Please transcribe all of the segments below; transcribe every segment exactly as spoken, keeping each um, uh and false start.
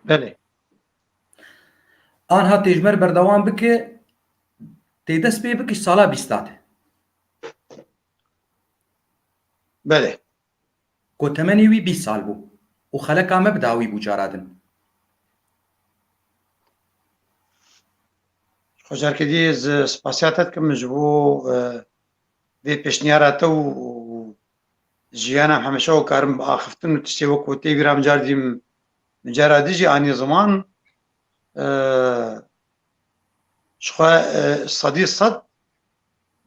Belê. Anha tê ji me re berdewam bike, tê dest pê bike ji sala bîsta de. Belê. Ku temenê wî bîst sal bû û xeleka me bi dawî bû cara din. Xwecarkê dî ez spasiya te dikim ji bo, e, vê pêşniyara te û, û jiyana hemeşe û karim bi axiftin û tiştê wek ku tê bîra min car dî min cara dijî anî ziman, e, ji xwe, e, sedî sed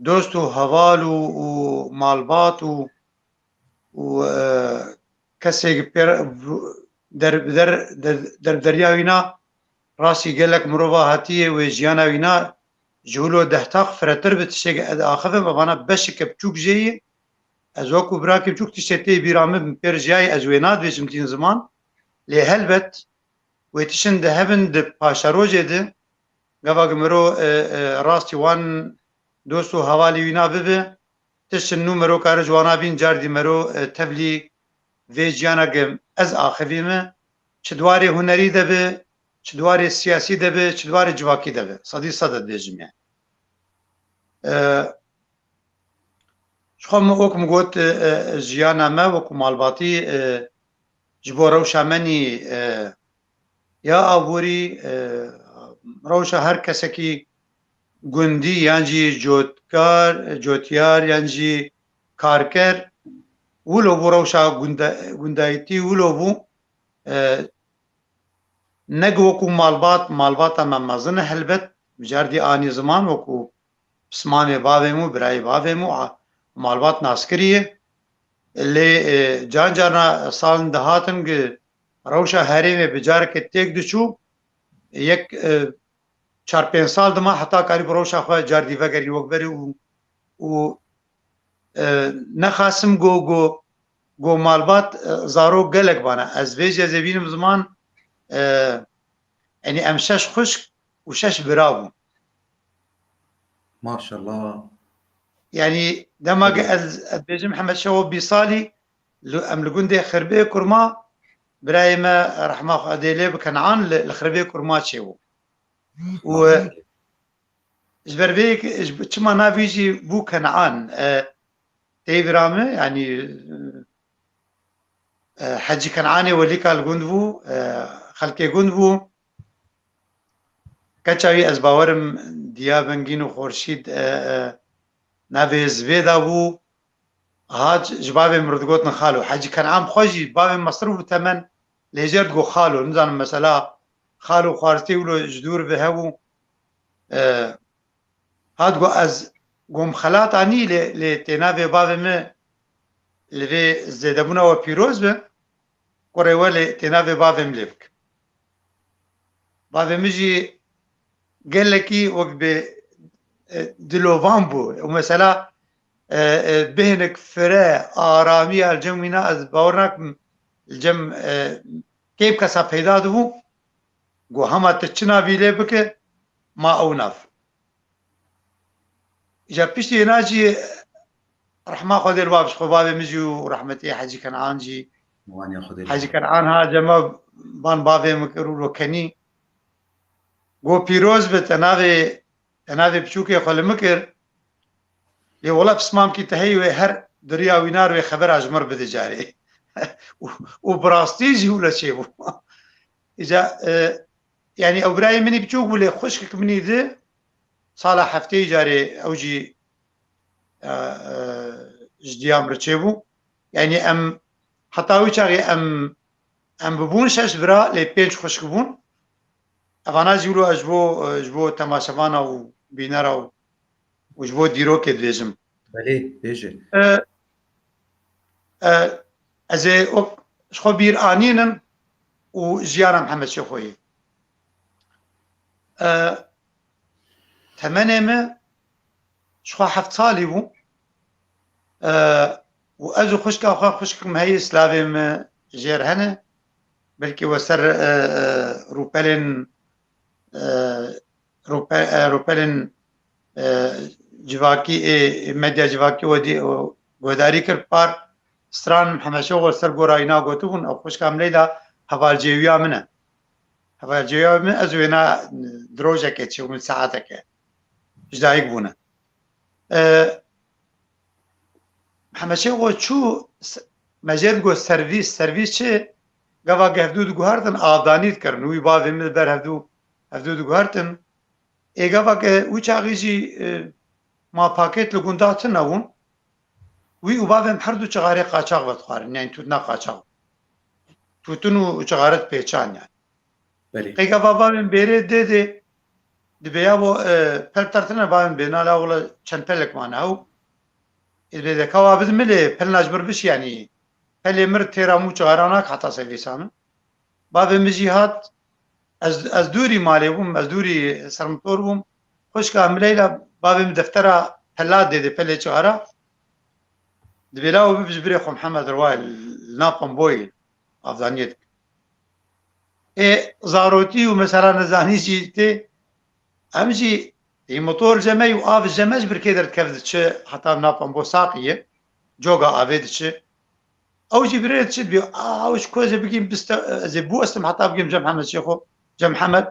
dost û heval û, û malbat û, û, e, kesê ki pê der, der, der, derbderiya wîna rastî gelek mirova hatiye wê jiyana wîna ji wilo deh taq firetir bi tiştê ki ez axivim, vana beşeke biçûk jê ye. Ez wekû birakê biçûk tiştê tê bîra min pêr jiyayê ez wê nadibêjim tîn ziman. Lê helbet wê tiştin di hebin di paşerojê de gava ki miro, e, e, rastî wan dost û hevalî wîna bibe, tiştin nû miro kare ji wana bîn car dî miro, e, tevlî vê jiyana ki ez axivî me, çi di warê hunerî de be, çi di warê siyasî de be, çi di warê civakî de be. Sedî sed e dibêjim yani. E, Ji xwe min wek min got, e, e, jiyana me wekû malbatî, e, ji bo rewşa me nî, e, ya aborî, e, rewşa her kesekî gundî yan jî cotkar, cotyar yan jî karker, wilo bû rewşa gunda-, gundayîtî wilo bû, e, ne wekû malbat, malbata me mezin e helbet, bi cardî anî ziman wekû pismamê bavê min û birayê bavê min û a-, malbat naskirî ye. Lê, e, can carna salin dihatin ki rewşa herêmê bi careke têk diçû, yek, e, çar pênc sal dima heta karî bi rewşa xwe cardî vegerî wek berî û, û, e, nexasim go, go, go malbat, e, zarok gelek bana. Ez vê jî ez ê bînim ziman, e, yanî em şeş xwişk û şeş bira bûn. Maşallah. Yanî dema ki ez, ez bêjim Hemed Şewo bîst salî, li, em li gundê Xirbê Kurma, birayê me rehma Xwedê lê bi Kenan li, li Xirbê Kurma çêbû. Û, e, ji ber vê yek, ji, çima navî jî bû Kenan, e, tê bira me, yanî, e, Hecî Kenanê welîka li gund bû, e, xelkê gund bû. Keça wî ez bawerim diya Bengîn û Xorşîd, e, e, navê zivê da bû. Hat ji bavê min re digotin xalo. Hecî Kenan xwe jî bavê Mesrûf û Temen lê jê re digot xalo. Nizanim mesela xalo xwaristê wilo ji dûr bi hebû. E, hat got ez gom xelat anî lê, lê têna vê bavê min li vê zêdebûna we pîroz be. Kurê we lê têna vê bavê min lê bike. Bavê min jî gelekî wek bi, e, dilovan bû. Û mesela, e, e, bêhnek fire, aramiya li cem wîna ez bawer nakim li cem, e, kêm kesa peyda dibû. Got hema tu çi navî lê bike, ma ew nav. Îca piştî hêna jî rehma Xwedê li bavê xwe, bavê min jî û rehmetî Hecî Kenan jî. Hecî Kenan ha cema ban bavê min kir û lo kenî. Got pîroz be te navê, te navê piçûkê xwe li min kir. Lê wela pismamkî te heyî wê her diriya wînar wê xebera ji min re bide carê. Û, û bi rastî jî wilo çêbû. Îca, e, yanî ew birayê min î biçûk bû lê xwişkek min î di sala hefteyî carê ew jî, e, e, ji diya min re çêbû. Yanî em heta wî çaxê em, em bibûn şeş bira lê pênc xwişk bûn. Evana jî wilo ez ji bo, e, ji bo temaşevana û bînera û, û ji bo dîrokê dibêjim. Belê, bêje. E, e, ez ê wek ji xwe bîr anînim û jiyana Mihemed Şêxoyê. E, temenê min ji xwe heft salî bû. E, û ez û xwişka xwe, xwişkek min heye, silavê min jê re hene. Belkî we ser, e, e, rûpelên, e, rûpe-, e, rûpelên, e, civakî, ê, ê medya civakî we dî, we guhdarî kir, par stran Mihemed Şêxo ser gora wîna gotibûn, ew xwişka min Leyla hevalcêwiya min e. Heva cevabê min, ez wêna di rojekê çi min saeteke ji dayik bûne. E, Hemê Şêxo çû, s-, me jê digot servîs, servîs çi? Gava ke hevdû diguhertin, avdanî dikirin. Wî bavê min ber hevdû, hevdû diguhertin. Ê gava ke wî çaxî jî, e, ma pakêt li gunda tune bûn. Wî û bavê min her du çixarê qaçax vedixwarin. Yani tûtina qaçax. Tûtin û çixare dipêçan yani. Belê. Qey gava bavê min bêrê dê dê, dibê ya bo, e, pel tertine bavê min bê, nala wila çend pelek mane hew. Ê dibê de kawa bid milê, pelna ji mir biş yani. Pelê mir têra mû çixara nak heta servîsa min. Bavê min jî hat, ez, ez dûrî malê bûm, ez dûrî sermotor bûm. Xwişka min Leyla, bavê min deftera pela dê dê pelê çixara. Dibê la û bib ji birê xwe Mihemed Riway li nav Pamboyê avdaniyê dike. Ê zarotî û mesela nezanî jî tê. Em jî ê motor jeme û av jeme ji birkê derdikeve diçi heta nav Pambo saqî ye. Coga avê diçi. Ew jî birê diçi dibê, a, ew ji ku ez ê bigîm biste, ez ê bû estim heta bigîm Cem Hemed Şêxo, Cem Hemed.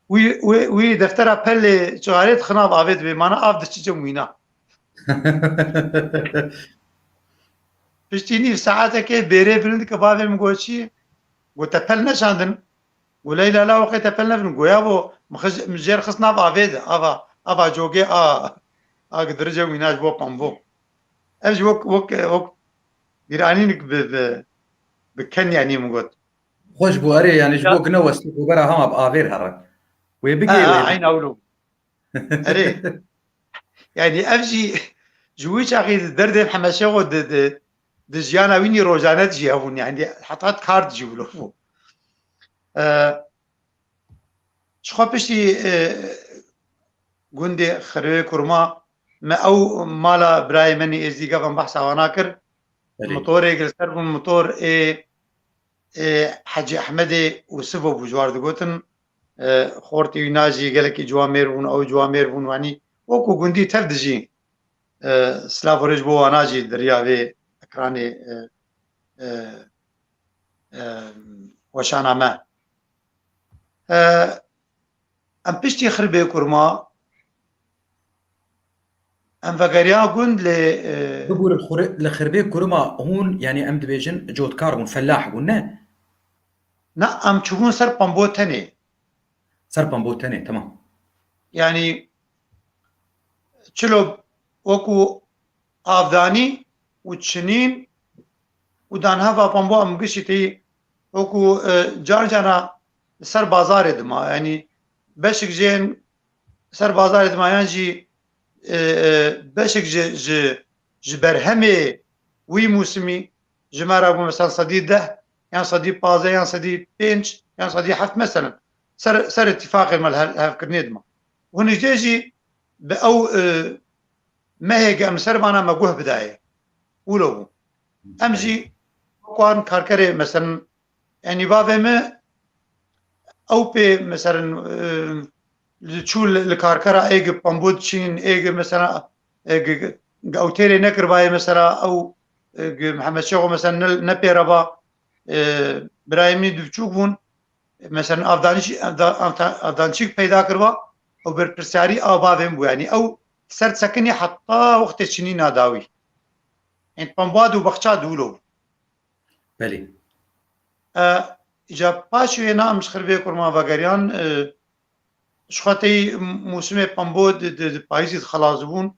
Wî, wî, wî deftera pelê çixarê dixin av avê dibê, mana av diçi cem wîna. Piştî nîv saetekê bêrê bilind dike bavê min got çi? Got te pel neşandin? Got Leyla la wexê te pel nevin. Goya bo min xij-, min jêr xist nav avê de. Ava, ava cogê a, a gidirice wîna ji bo Pambo. Ev jî wek, wek, wek bîranînik bi, bi, bi ken yanî min got. Xweş bû, erê, yani ji bo gine westî, bo bera hema bi avêr here. Wê bigê, ha, wê. Eyn ewlo. Erê. Yani ev jî ji wî çaxî di derdê Hemê Şêxo di, di, di jiyana wînî rojane de jî hebûn. Yani heta kar de jî wilo bû. E, Ji xwe piştî, e, gundê Xirvê Kurma me ew mala birayê min ê Êzdî gava em behsa wana kir. Belê. Motorê li ser bûn, motor ê, ê Hecî Ehmedê û Sivo bû ji war digotin. E, xortî wîna jî gelekî ciwan mêr bûn, ew ciwan mêr bûn, wanî wekû gundî tev dijî. E, silav û rêz bo wana jî di riya vê ekranê, e, e, e, weşana me. E, em piştî Xirbê Kurma, em vegeriya gund lê, e, Bibû li xure-, li Xirbê Kurma hûn, yani em dibêjin cotkar bûn, fellah bûn, ne? Na, em çûbûn ser Pambo tenê. Ser Pambo tenê, tamam. Yani çilo wekû avdanî û çinîn û danheva Pambo em gişî tê wekû, e, car cara li ser bazarê dima. Yani beşik jên ser bazarê dima yan jî, e, e, beşik ji, ji, ji berhemê wî mûsimî ji me re bû mesela sedî deh yan sedî pazdeh yan sedî pênc yan sedî heft mesela ser, ser îtîfaqê me li hev-, hevkirinê dima. Hûn jê jî bi ew, e, mehê ke em li ser vana me guh bidayê. Wilo bû. Em jî wek wan karkerê, mesela, yanî bavê me ew pê, mesela, e, li çû li, li karkera ê gi Pambo diçîn, ê gi, mesela, ê gi, gi, gi ew têrê nekiribayê, mesela, ew, e, gi Mihemed Şêxo, mesela, ne, ne pê re ba, e, birayê min di biçûk bûn, mesela, avdanî-, avda-, avda-, avdançîk peyda kiriba, ew berpirsiyarî a bavê min bû. Yanî ew ser sekinî heta wextê çinîna dawî. Ên Pambad û Bexçad wilo bû. Belê. E, îca paş wê na em ji Xirvê Kurma vegeriyan, e, ji xwe tey mûsimê Pambo di, di, di payîzî de xelas dibûn.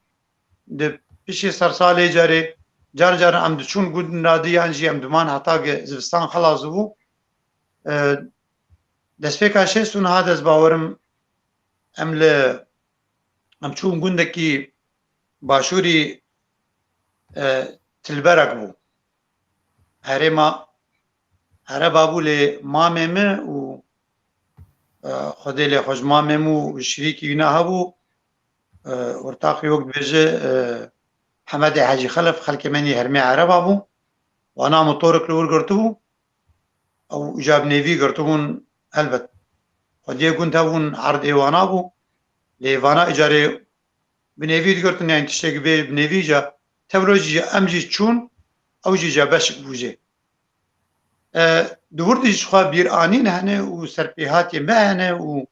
Di pişê sersalê carê, car caran em diçûn gund nadî yan jî em diman heta ke zivistan xelas dibû. E, destpêka şêst û niha de ez bawerim em li, em çûn gundekî başûrî, e, Tilberek bû. Herêma Ereba bû lê mamê min û, e, Xwedê lê xweş mamê min û şirîkî wîna hebû. E, ortaqî wek dibêje, e, Hemedê Hecî Xelef xelkê me nî hermê Ereba bû. Wana motorik li wir girtibû. Ew îca bi nêvî girtibûn, helbet. Xwediyê gund hebûn, erd ê wana bû. Lê vana îcarê bi nêvî digirtin, yani tiştekî bê bi nêvî ca, tevro jî em jî çûn, ew jî ca beşik bû jê. E, di wir de jî ji xwe bîranîn hene û serpêhatiyên me hene û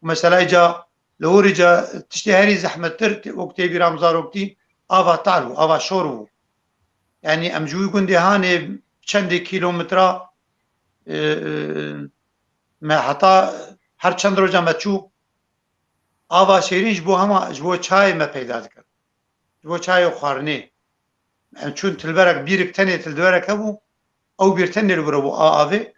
mesela îca li wir îca tiştê herî zehmettir tê-, wek tê bîra min zaroktî ava tal bû, ava şor bû. Yanî em ji wî gundê hanê çendê kîlometra, e, e, me heta her çend roja me çû, ava şêrîn ji bo hema, ji bo çayê me peyda dikir. Ji bo çayê û xwarinê. Em çûn tilberek, bîrik tenê tilberek hebû, ew bîr tenê li wir hebû a avê.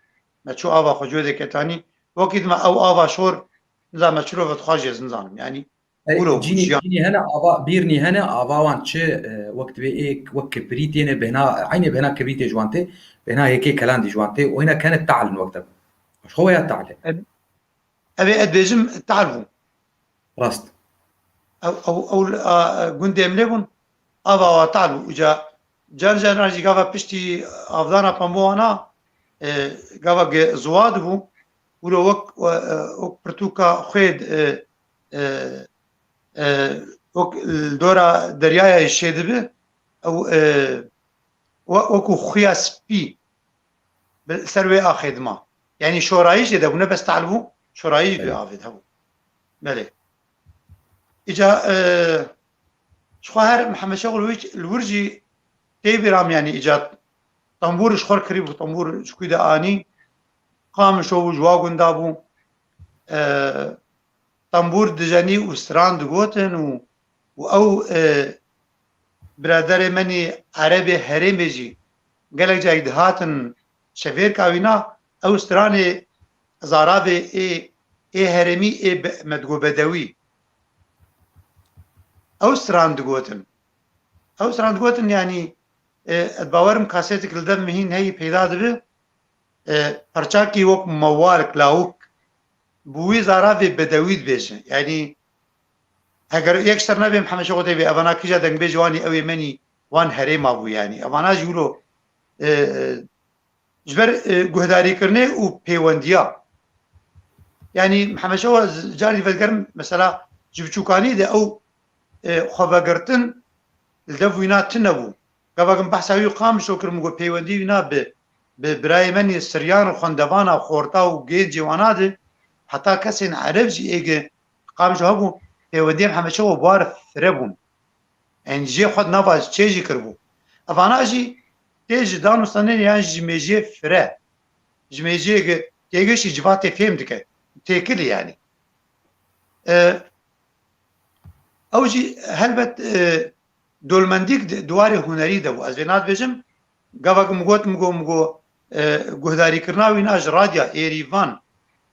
Me çû ava xwe codê ketanî. Wekî dima ew ava şor, niza me çilo vedixwajiye nizanim. Yanî, Ey, wilo bû, cînî, jiyan. Cînî hene ava, bîrnî hene, ava wan çi, e, wek divê ê, wek kibrîtê ne, bêhna, eynê bêhna kibrîtê ji wan tê, bêhna yekê kelandî ji wan tê, û hîna kene tahl in wek de. Ji xwe ya tahl e. Ev, ev ê ez bêjim tahl bû. Rast. Ew, ew, ew, a, gundê em lê bûn, ava wa tahl bû. Uca, car caran jî gava piştî avdana pembowana, e, gava ge ziwa dibû, wilo wek, e, e, wek pirtûka xwê, e, e, e, wek li dora deryaya jî şê dibi, ew, e, we-, wekû xuya spî bi ser wê axê dima. Yanî şorayîş jê de bû, ne bes tal bû, şorayîş bi Belê. Avê de hebû. Belê. Îca, e, ji xwe her Mihemed Şexûl Wîç li wir jî tê bîra min, yanî îca tembûr ji xwe kirî bû, tembûr ji ku de anî, Qamişo bû, ji wa gunda bû. E, tembûr dijenî û stran digotin û, û ew, e, biraderê menî Erebê herêmê jî gelek carî dihatin şevêrka wîna, ew stranê zaravê ê, ê herêmî ê be-, me digo bedewî. Ew stran digotin. Ew stran digotin, yanî, e, ez bawerim kasetik li dev min hîn heyî peyda dibi. E, perçakî wek mewal, klawik, bi wî zaravê bedewî dibêje. Yanî, heger yek ji ser navê Mihemed Şexo tê bê, evana kîja dengbêj wanî, ew ê menî wan herêma bû, yanî. Evana jî wilo, e, e, ji ber, e, guhdarîkirinê û pêwendiya. Yanî, Mihemed Şexo z-, carî vedigerim, mesela, ji biçûkanî de ew, e, xwevegirtin li dev wîna tune bû. Gava min behsa wî Qamişo kir, min got, peywendî wîna bi, bi birayê menî Siryan û xwendevana xorta û gêncê wana de, heta kesên Ereb jî êge Qamişo hebû, peywendiyê Mihemed Şexo bi war fire bûn. Yanî jê xwe di nava çê jî kiribû. Evana jî tê ji danûstanê yan ji mêjiyê fire. Ji mêjiyê ge-, têgişî civatê fêm dike. Têkilî yanî. E, ew jî helbet, e, dolmendîk di, di warê hunerî de bû. Ez vê nadibêjim, gava ku min got, min got, min got, e, guhdarîkirina wîna ji radya Êrîvan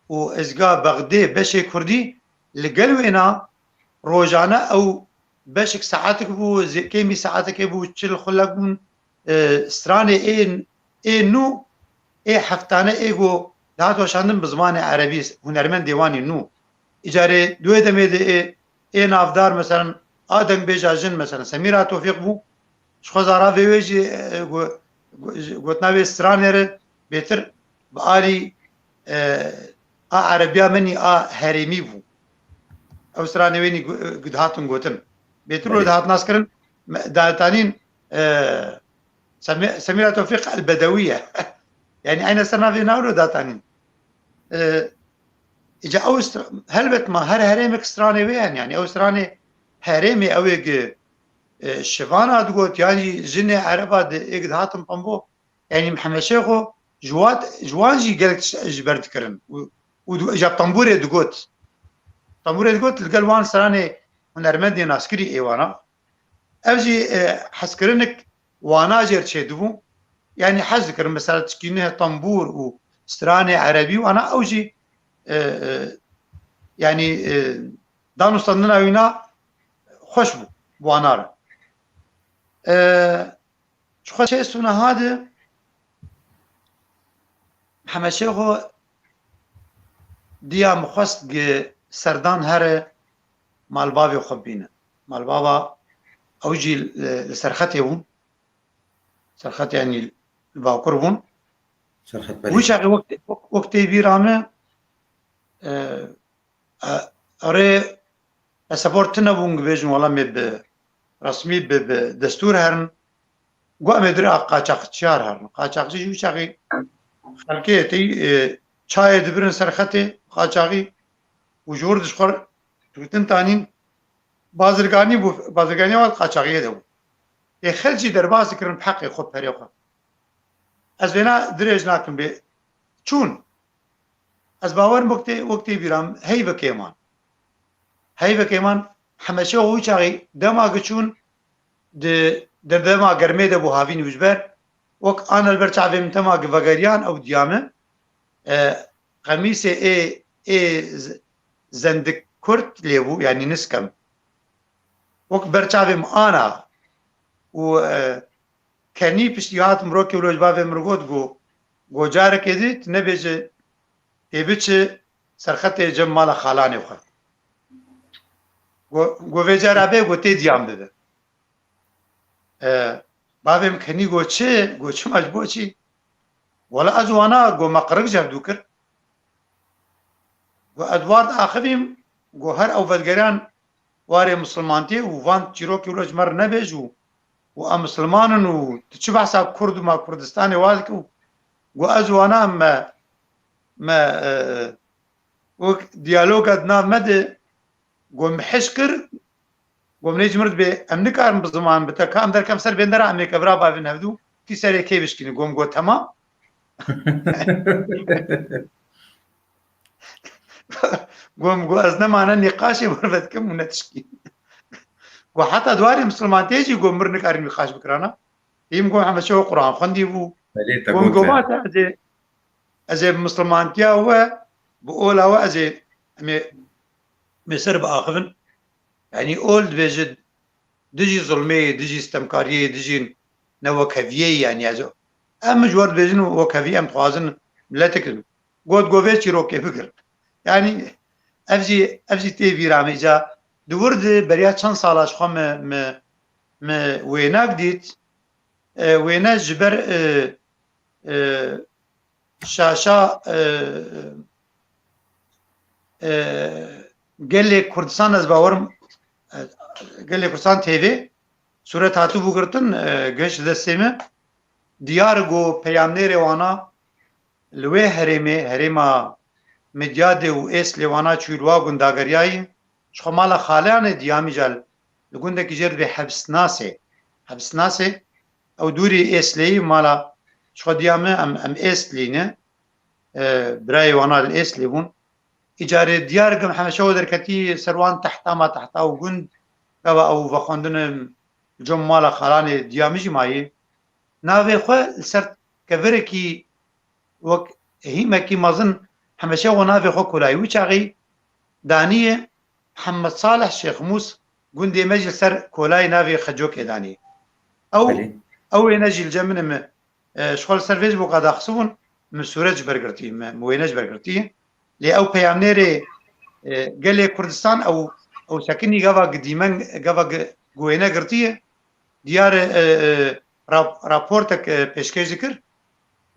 û Ezga Bexdê beşê kurdî li gel wêna rojane ew beşek saetik bû, zê-, kêmî saetikê bû, çil xulek bûn, e, stranê ê, ê nû, ê heftane ê ku dihat weşandin bi zimanê erebî, hunermendê wan ê nû. Îcarê di wê demê de ê, ê navdar, meselen, a dengbêja jin, meselen, Semîra Tofîq bû. Ji xwe zara vê wê jî, e, go-, go-, gotina wê stranê re bêtir bi alî, e, a erebiya min î a herêmî bû. Ew stranê wê nî gu-, gu dihatin gotin. Bêtir wilo Belê. Dihat naskirin, me-, datanîn, e, Semî-, Semîra Tofîq El Bedewî ye. Yanî eyne ser navê navro datanîn. E, îca ew stra-, helbet ma her herêmek stranê wê hene. Yanî ew stranê herêmê ew ê gi, e, şivana digot, yan jî jinê ereba di ê gi dihatin pembo. Yanî Mihemed Şêxo ji wan, ji wan jî gelek tişt ji ber dikirin. Û, û di-, îca tembûrê digot. Tembûrê digot, li gel wan stranê hunermendê naskirî ê wana. Ev jî, e, hezkirinik wana jê re çêdibû. Yanî hez dikirin, mesela, tişkînihê tembûr û stranê erebî wana, ew jî, e, e, yanî, e, danûstandina wîna xweş bû bi wana re. E, ji xwe çê sûna hadi Mihemed Şêxo diya min xwest gi serdan here malbavê xwe bîne. Malbava ew jî li, li Serxetê bûn. Serxet yanî li Bakur bûn. Serxet Wî belê. Çaxê wek, wek, wek tê bîra min, e, e, erê pasaport tune bûn, bêjin wela me bi resmî, bi, bi destûr herin. Got em ê dirê qaçaxçiyar herin. Qaçaxçî jî wî çaxê Xelkê tey, e, çayê dibirin ser xetê qaçaxî û ji wir dişxwer dikitin tanîn. Bazirganî bû, bazirganî wa qaçaxiyê de bû. Ê xelk jî derbas dikirin bi heqê xwe, perê xwe. Ez vêna dirêj nakim bê çûn. Ez bawerim wek tê, wek tê bîra min, heyvekê man. Heyvekê man, hemeşe wî çaxî dema ki çûn, di, di dema germê de bû havîn û ji ber, wek ana li ber çavê min dema ki vegeriyan ew diya min, e, qemîsê ê, ê z-, zendik kurt lê bû, yanî niskem. Wek ber çavê min ana û, e, kenî piştî hat mirokê wilo ji bavê min got, got, got, carekê dî tu nebêje tê biçi serxetê cem mala xalanê xwe. Got, got, vê cara bê, got, tê diyan bibe. E, bavê min kenî got, çi? Got, çima, ji bo çi? Wala ez wana, got, me qirik ji hevdû kir. Got, ez war diaxivîm, got, her ew vedigeran warê misilmantiyê û van çîrokê wilo ji me re nebêj û, û em misilman in û tu çi behsa Kurd û ma Kurdistanê wa dikî û got ez wana me, me, e, wek diyaloga di nav me de got min hişk kir, got min ê ji mir dibê em nikarin bi ziman bi te ka em derkem ser bêndera em ê kevira bavên hevdû tî serê kê bişkînin, got min got temam. Gom, go ez nemane nîqaşê wir vedikim û netişkî. Go heta di warê misilmantiyê jî go mir nikarî nîqaş bikirana. Hîm go heme şew Quran xwendî bû. Belê, te Gom got go ve. Bate ez ê, ez ê bi misilmantiya we, bi ola we ez ê, em ê, em ê ser biaxivin. Yanî ol dibêje dijî zulmê, dijî stemkariyê, dijî newekheviyê, yanî ez, em ji we dibêjin wekhevî, em dixwazin miletek got go vê çîrokê bigir. Yanî ev jî, ev jî tê vîra min îca. Di wir de beriya çend sala ji xwe mi, mi, mi wênek dît. E, wêne ji ber, e, e, şaşa, e, e, gelê Kurdistan, ez bawerim, e, gelê Kurdistan T V sûret hatibû girtin, e, geş destê me. Diyar go peyamnêrê wana li wê herêmê, herêma Midyadê û Êslê wana çûyî li wa gundageriyayî, ji xwe mala xaleyanê diyamî jal li gundekî jêr dibê Hebsnasê. Hebsnasê, ew dûrî Êsleyî mala ji xwe diya min, em, em Êslî ne. E, birayê wana li Êslê bûn. Îcarê diyar gim hemeşe we derketî ser wan tehta ma tehta û gund, gava ew vexwendin cem mala xalanê diya min jî mayî. Navê xwe li ser kevirekî wek hîmekî mezin hemeşe we navê xwe kolayî. Wî çaxî daniyê Mihemed Salih Şêxmûs gundê me jî li ser kolayê navê Xecokê danî. Ew, Belê. Ew wêne jî li cem min e, min, e, ji xwe li ser vê ji bo qadaxisibûn, min sûret ji ber girtî, min, min wêne ji ber girtî. Lê ew peyamnêrê, e, gelê Kurdistan, ew, ew sekinî gava gi dîmen, gava gi, gi wêne girtiye. Diyar e, e, rap-, raportek, e, pêşkêş dikir.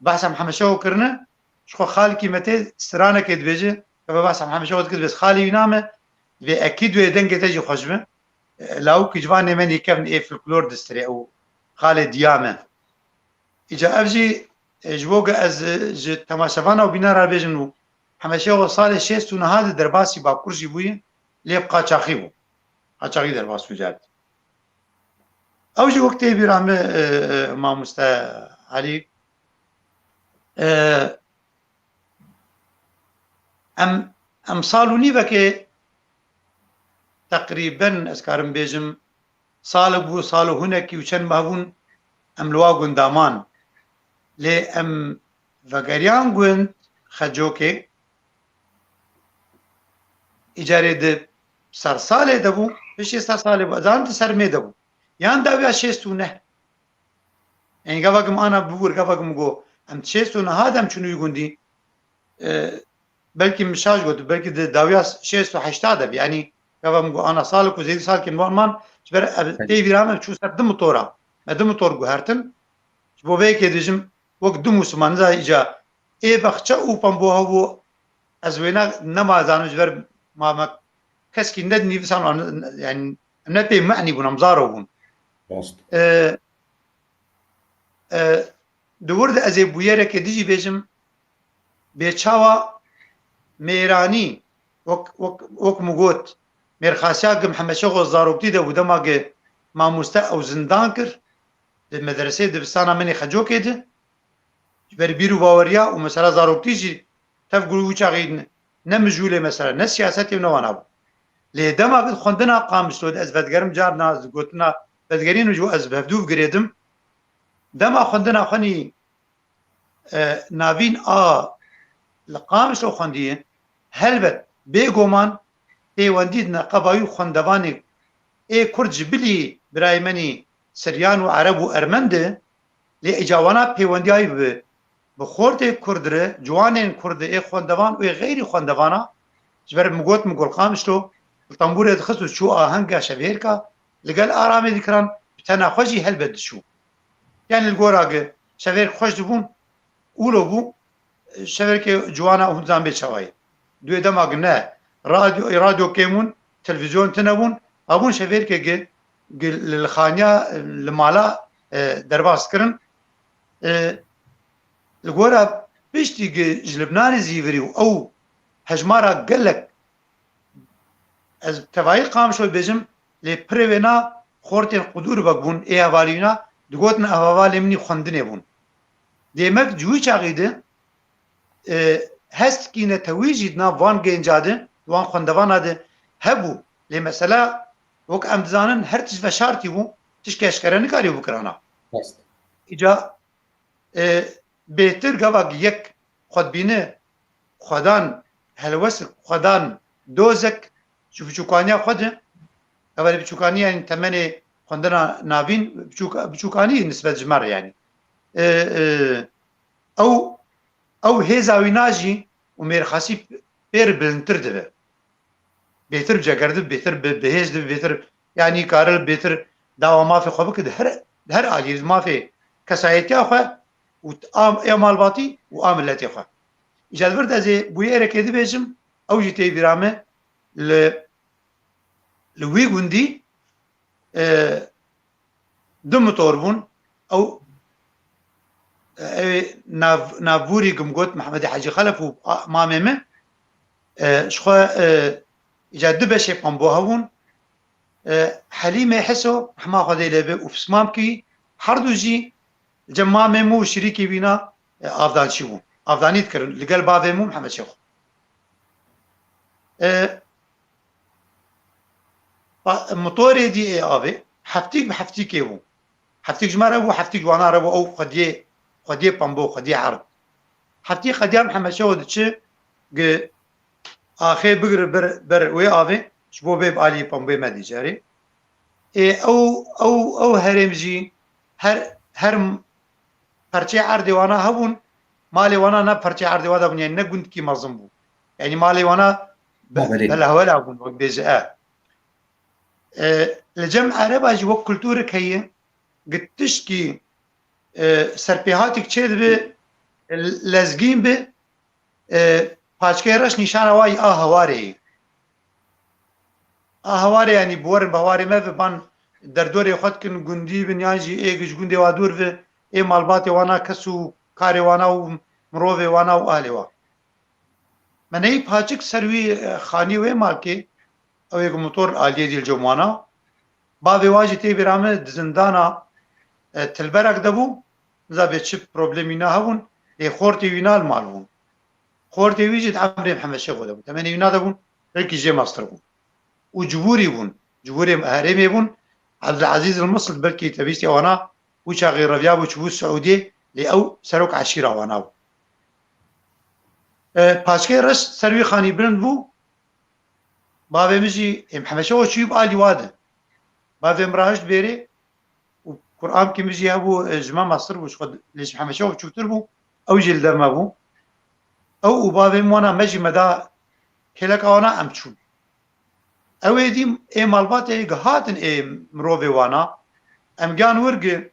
Behsa Mihemed Şeho kirine, ji xwe xalkî me tê stranekê dibêje, eve behsa Mihemed Şeho dikir, dibêje xalî wî name, dibê ekîd wê dengê te jî xweş be. E, lawikî ciwanê me nîkevin ê folklor distirê û xalê diya me. Îca ev jî, e, ji bo ge ez, e, ji temaşevana û bînara bêjim û Mihemed Şeho salê şêst û neha de derbasî Bakur jî bûye, lê bi qaçaxî bû. Qaçaxî derbas bû cardî. Ew jî wek tê bîra min, e, e, mamoste Elî, e, em, em sal û nîvekê teqrîben, ez karim bêjim, salek bû, sal û hinekî û çend meh bûn, em li wa gunda man. Lê em vegeriyan gund Xecokê, îcarê di sersalê de bû, piştî sersalê bû, ez zanim di sermê de bû. Yan dawiya şêst û neh. Yanî gava gim ana bibûr, gava gim go, em şêst û neha de em çûn wî gundî. E, belkî min şaş got, belkî di dawiya şêst û heşta de bî. Yanî gava min go ana sal ku zêdî salkên wan man, ji ber ev tê vîra me çû ser du motora. Me du motor guhertin. Ji bo vê yekê dibêjim, wek du mûsiman, niza îca ê bexçe û pemboha bû, ez wêna nema zanim ji ber ma me keskî nedinî visan, yanî em ne pê me'nî bûn, em zaro bûn. Rast. E, e, di wir de ez ê bûyerekê dijî bêjim, bê çawa mêranî, wek, wek, wek min got, mêrxasiya gi Mihemed Şêxo zaroktî de bû, dema gi mamoste ew zindan kir, di medreseyê dibistana min ê Xecokê de, ji ber bîr û baweriya û mesela zaroktî jî tev gul wî çaxî ne, ne mijûlê mesela, ne siyasetê û ne wana bû. Lê dema ku xwendina Qamişlo de ez vedigerim carna, ez gotina vedigerînim ji bo ez bi hevdû bigirêdim. Dema xwendina xwenî e, navîn a li Qamişlo xwendiye, helbet bêguman pêwendî di neqeba wî xwendevanê ê Kurd ji bilî birayê menî Siryan û Ereb û Ermen de, lê îca wana pêwendiya wî bi, bi xortê Kurd re, ciwanên Kurd ê xwendevan û ê xeyrî xwendevana, ji ber min got, min got Qamişlo, li tembûrê dixist û çû ahenga şevêrka, li gel aramê dikiran, bi tena xwe jî helbet diçû. Yani li gora ge şevêrk xweş dibûn, ûlo bû, şevêrkê ciwana hûn zan bê çawayê. Duê dema ge ne, radyo, radyo kêm bûn, televîzyon tune bûn, abûn şevêrkê ge, ge li, li xaniya, li mala, e, derbas kirin. E, li gora piştî ge ji Libnanê zîvirî û ew hejmara gelek ez tevayî Qamişlo dibêjim, lê pirê wêna xortên qudûr vek bûn, ê hevalîna digotin ev hevalê min î xwendinê bûn. Demek ji wî çaxî de, e, hestkî netewî jî di nav van genca de, di wan xwendevana de hebû. Lê mesela, wek em dizanin, her tişt veşartî bû, tişkê eşkere nikarî bikirana. Rast. Îca e, bêtir gava yek xwe dibîne, xwedan helwesik, xwedan dozek ji biçûkaniya xwe de, gava li biçûkanî, yani temenê xwendina navîn, biçûk-, biçûkanî nisbet ji me re, yani. E, e, ew, ew hêza wîna jî û mêrxasî pê re bilindtir dibe. Bêtir bi ceger dibe, bêtir bi, bi hêz dibe, bêtir, yanî kare bêtir dawa mafê xwe bike di her, di her aliyê, di mafê kesayetiya xwe û a, ya malbatî û a miletê xwe. Îca di vir de ez ê bûyereke dibêjim, ew jî tê bîra me, li, li wî gundî, e, du motor bûn. Ew, ew ê nav, navbûrî gim got Mehmedê Hecî Xelef û a, mamê min, e, ji xwe, e, îca du beşê pambo hebûn. E, Helîmê Heso, rehma Xwedê lê be, û Pismamkî, her du jî li cem mamê min û şirîkê wîna, e, avdançî bûn. Avdanî dikirin li gel bavê min û Mihemed Şêxo. E, pa-, motorê dî ê avê, heftîk bi heftîkê bû. Heftîk ji me re bû, heftîk ji wana re bû, ew xwediyê, xwediyê pembo, xwediyê erd. Heftîk xwediya Mihemed Şêxo diçi, gi axê bigire ber, ber wê avê, ji bo bê bi aliyê pembê me dî carê. Ê, ew, ew, ew herêm jî her, her perçeyê erdê wana hebûn, malê wana ne perçeyê erdê wa de bûn, yani ne gundkî mezin bû. Yani malê wana be-, Belê. Belehwela bûn, wek bêje, e. E, li cem Ereba jî wek kulturek heye, gi tişkî, e, serpêhatîk çêdibe, lezgîn bi, e, paçkeyê reş nîşana wa yî a hewarê yî. A hewarê, yanî bi werin bi hewarê me ve ban derdorê xwe dikin, gundî bin yan jî ê ji gundê wa dûr ve, ê malbatê wana, kes û karê wana û mirovê wana û ahlê wa. Me neyî paçik ser wî, e, xanî wê malkê, ew ê ku motor aliyê dî li cem wana. Bavê wa jî tê bîra min di zindana, e, Tilberek de bû. Niza bê çi problemî na hebûn, lê xortê wî na li mal bûn. Xortê wî jî di emrê Mihemed Şêxo de bû. Temenê wî na de bûn, belkî jê mestir bûn. Û civûrî bûn. Civûrê herêmê bûn. Ebdulezîz el Misir belkî te bîstiya wana, wî çaxê reviyabû çûbû Siûdiyê, lê ew serok eşîra wana bû. E, paçkeyê reş ser wî xanî bilind bû. Bavê min jî, ê, Mihemed Şêxo çûyî bi alî wa de. Bavê min rahişt bêrê û Qur'ankî min jî hebû, e, ji me mestir bû, ji xwe lê ji Mihemed Şêxo biçûktir bû, ew jî li dev me bû. Ew û bavê min wana me jî me da kêleka wana, em çûn. Ew ê dî ê malbatê gihatin ê mirovê wana, em giyan wir gi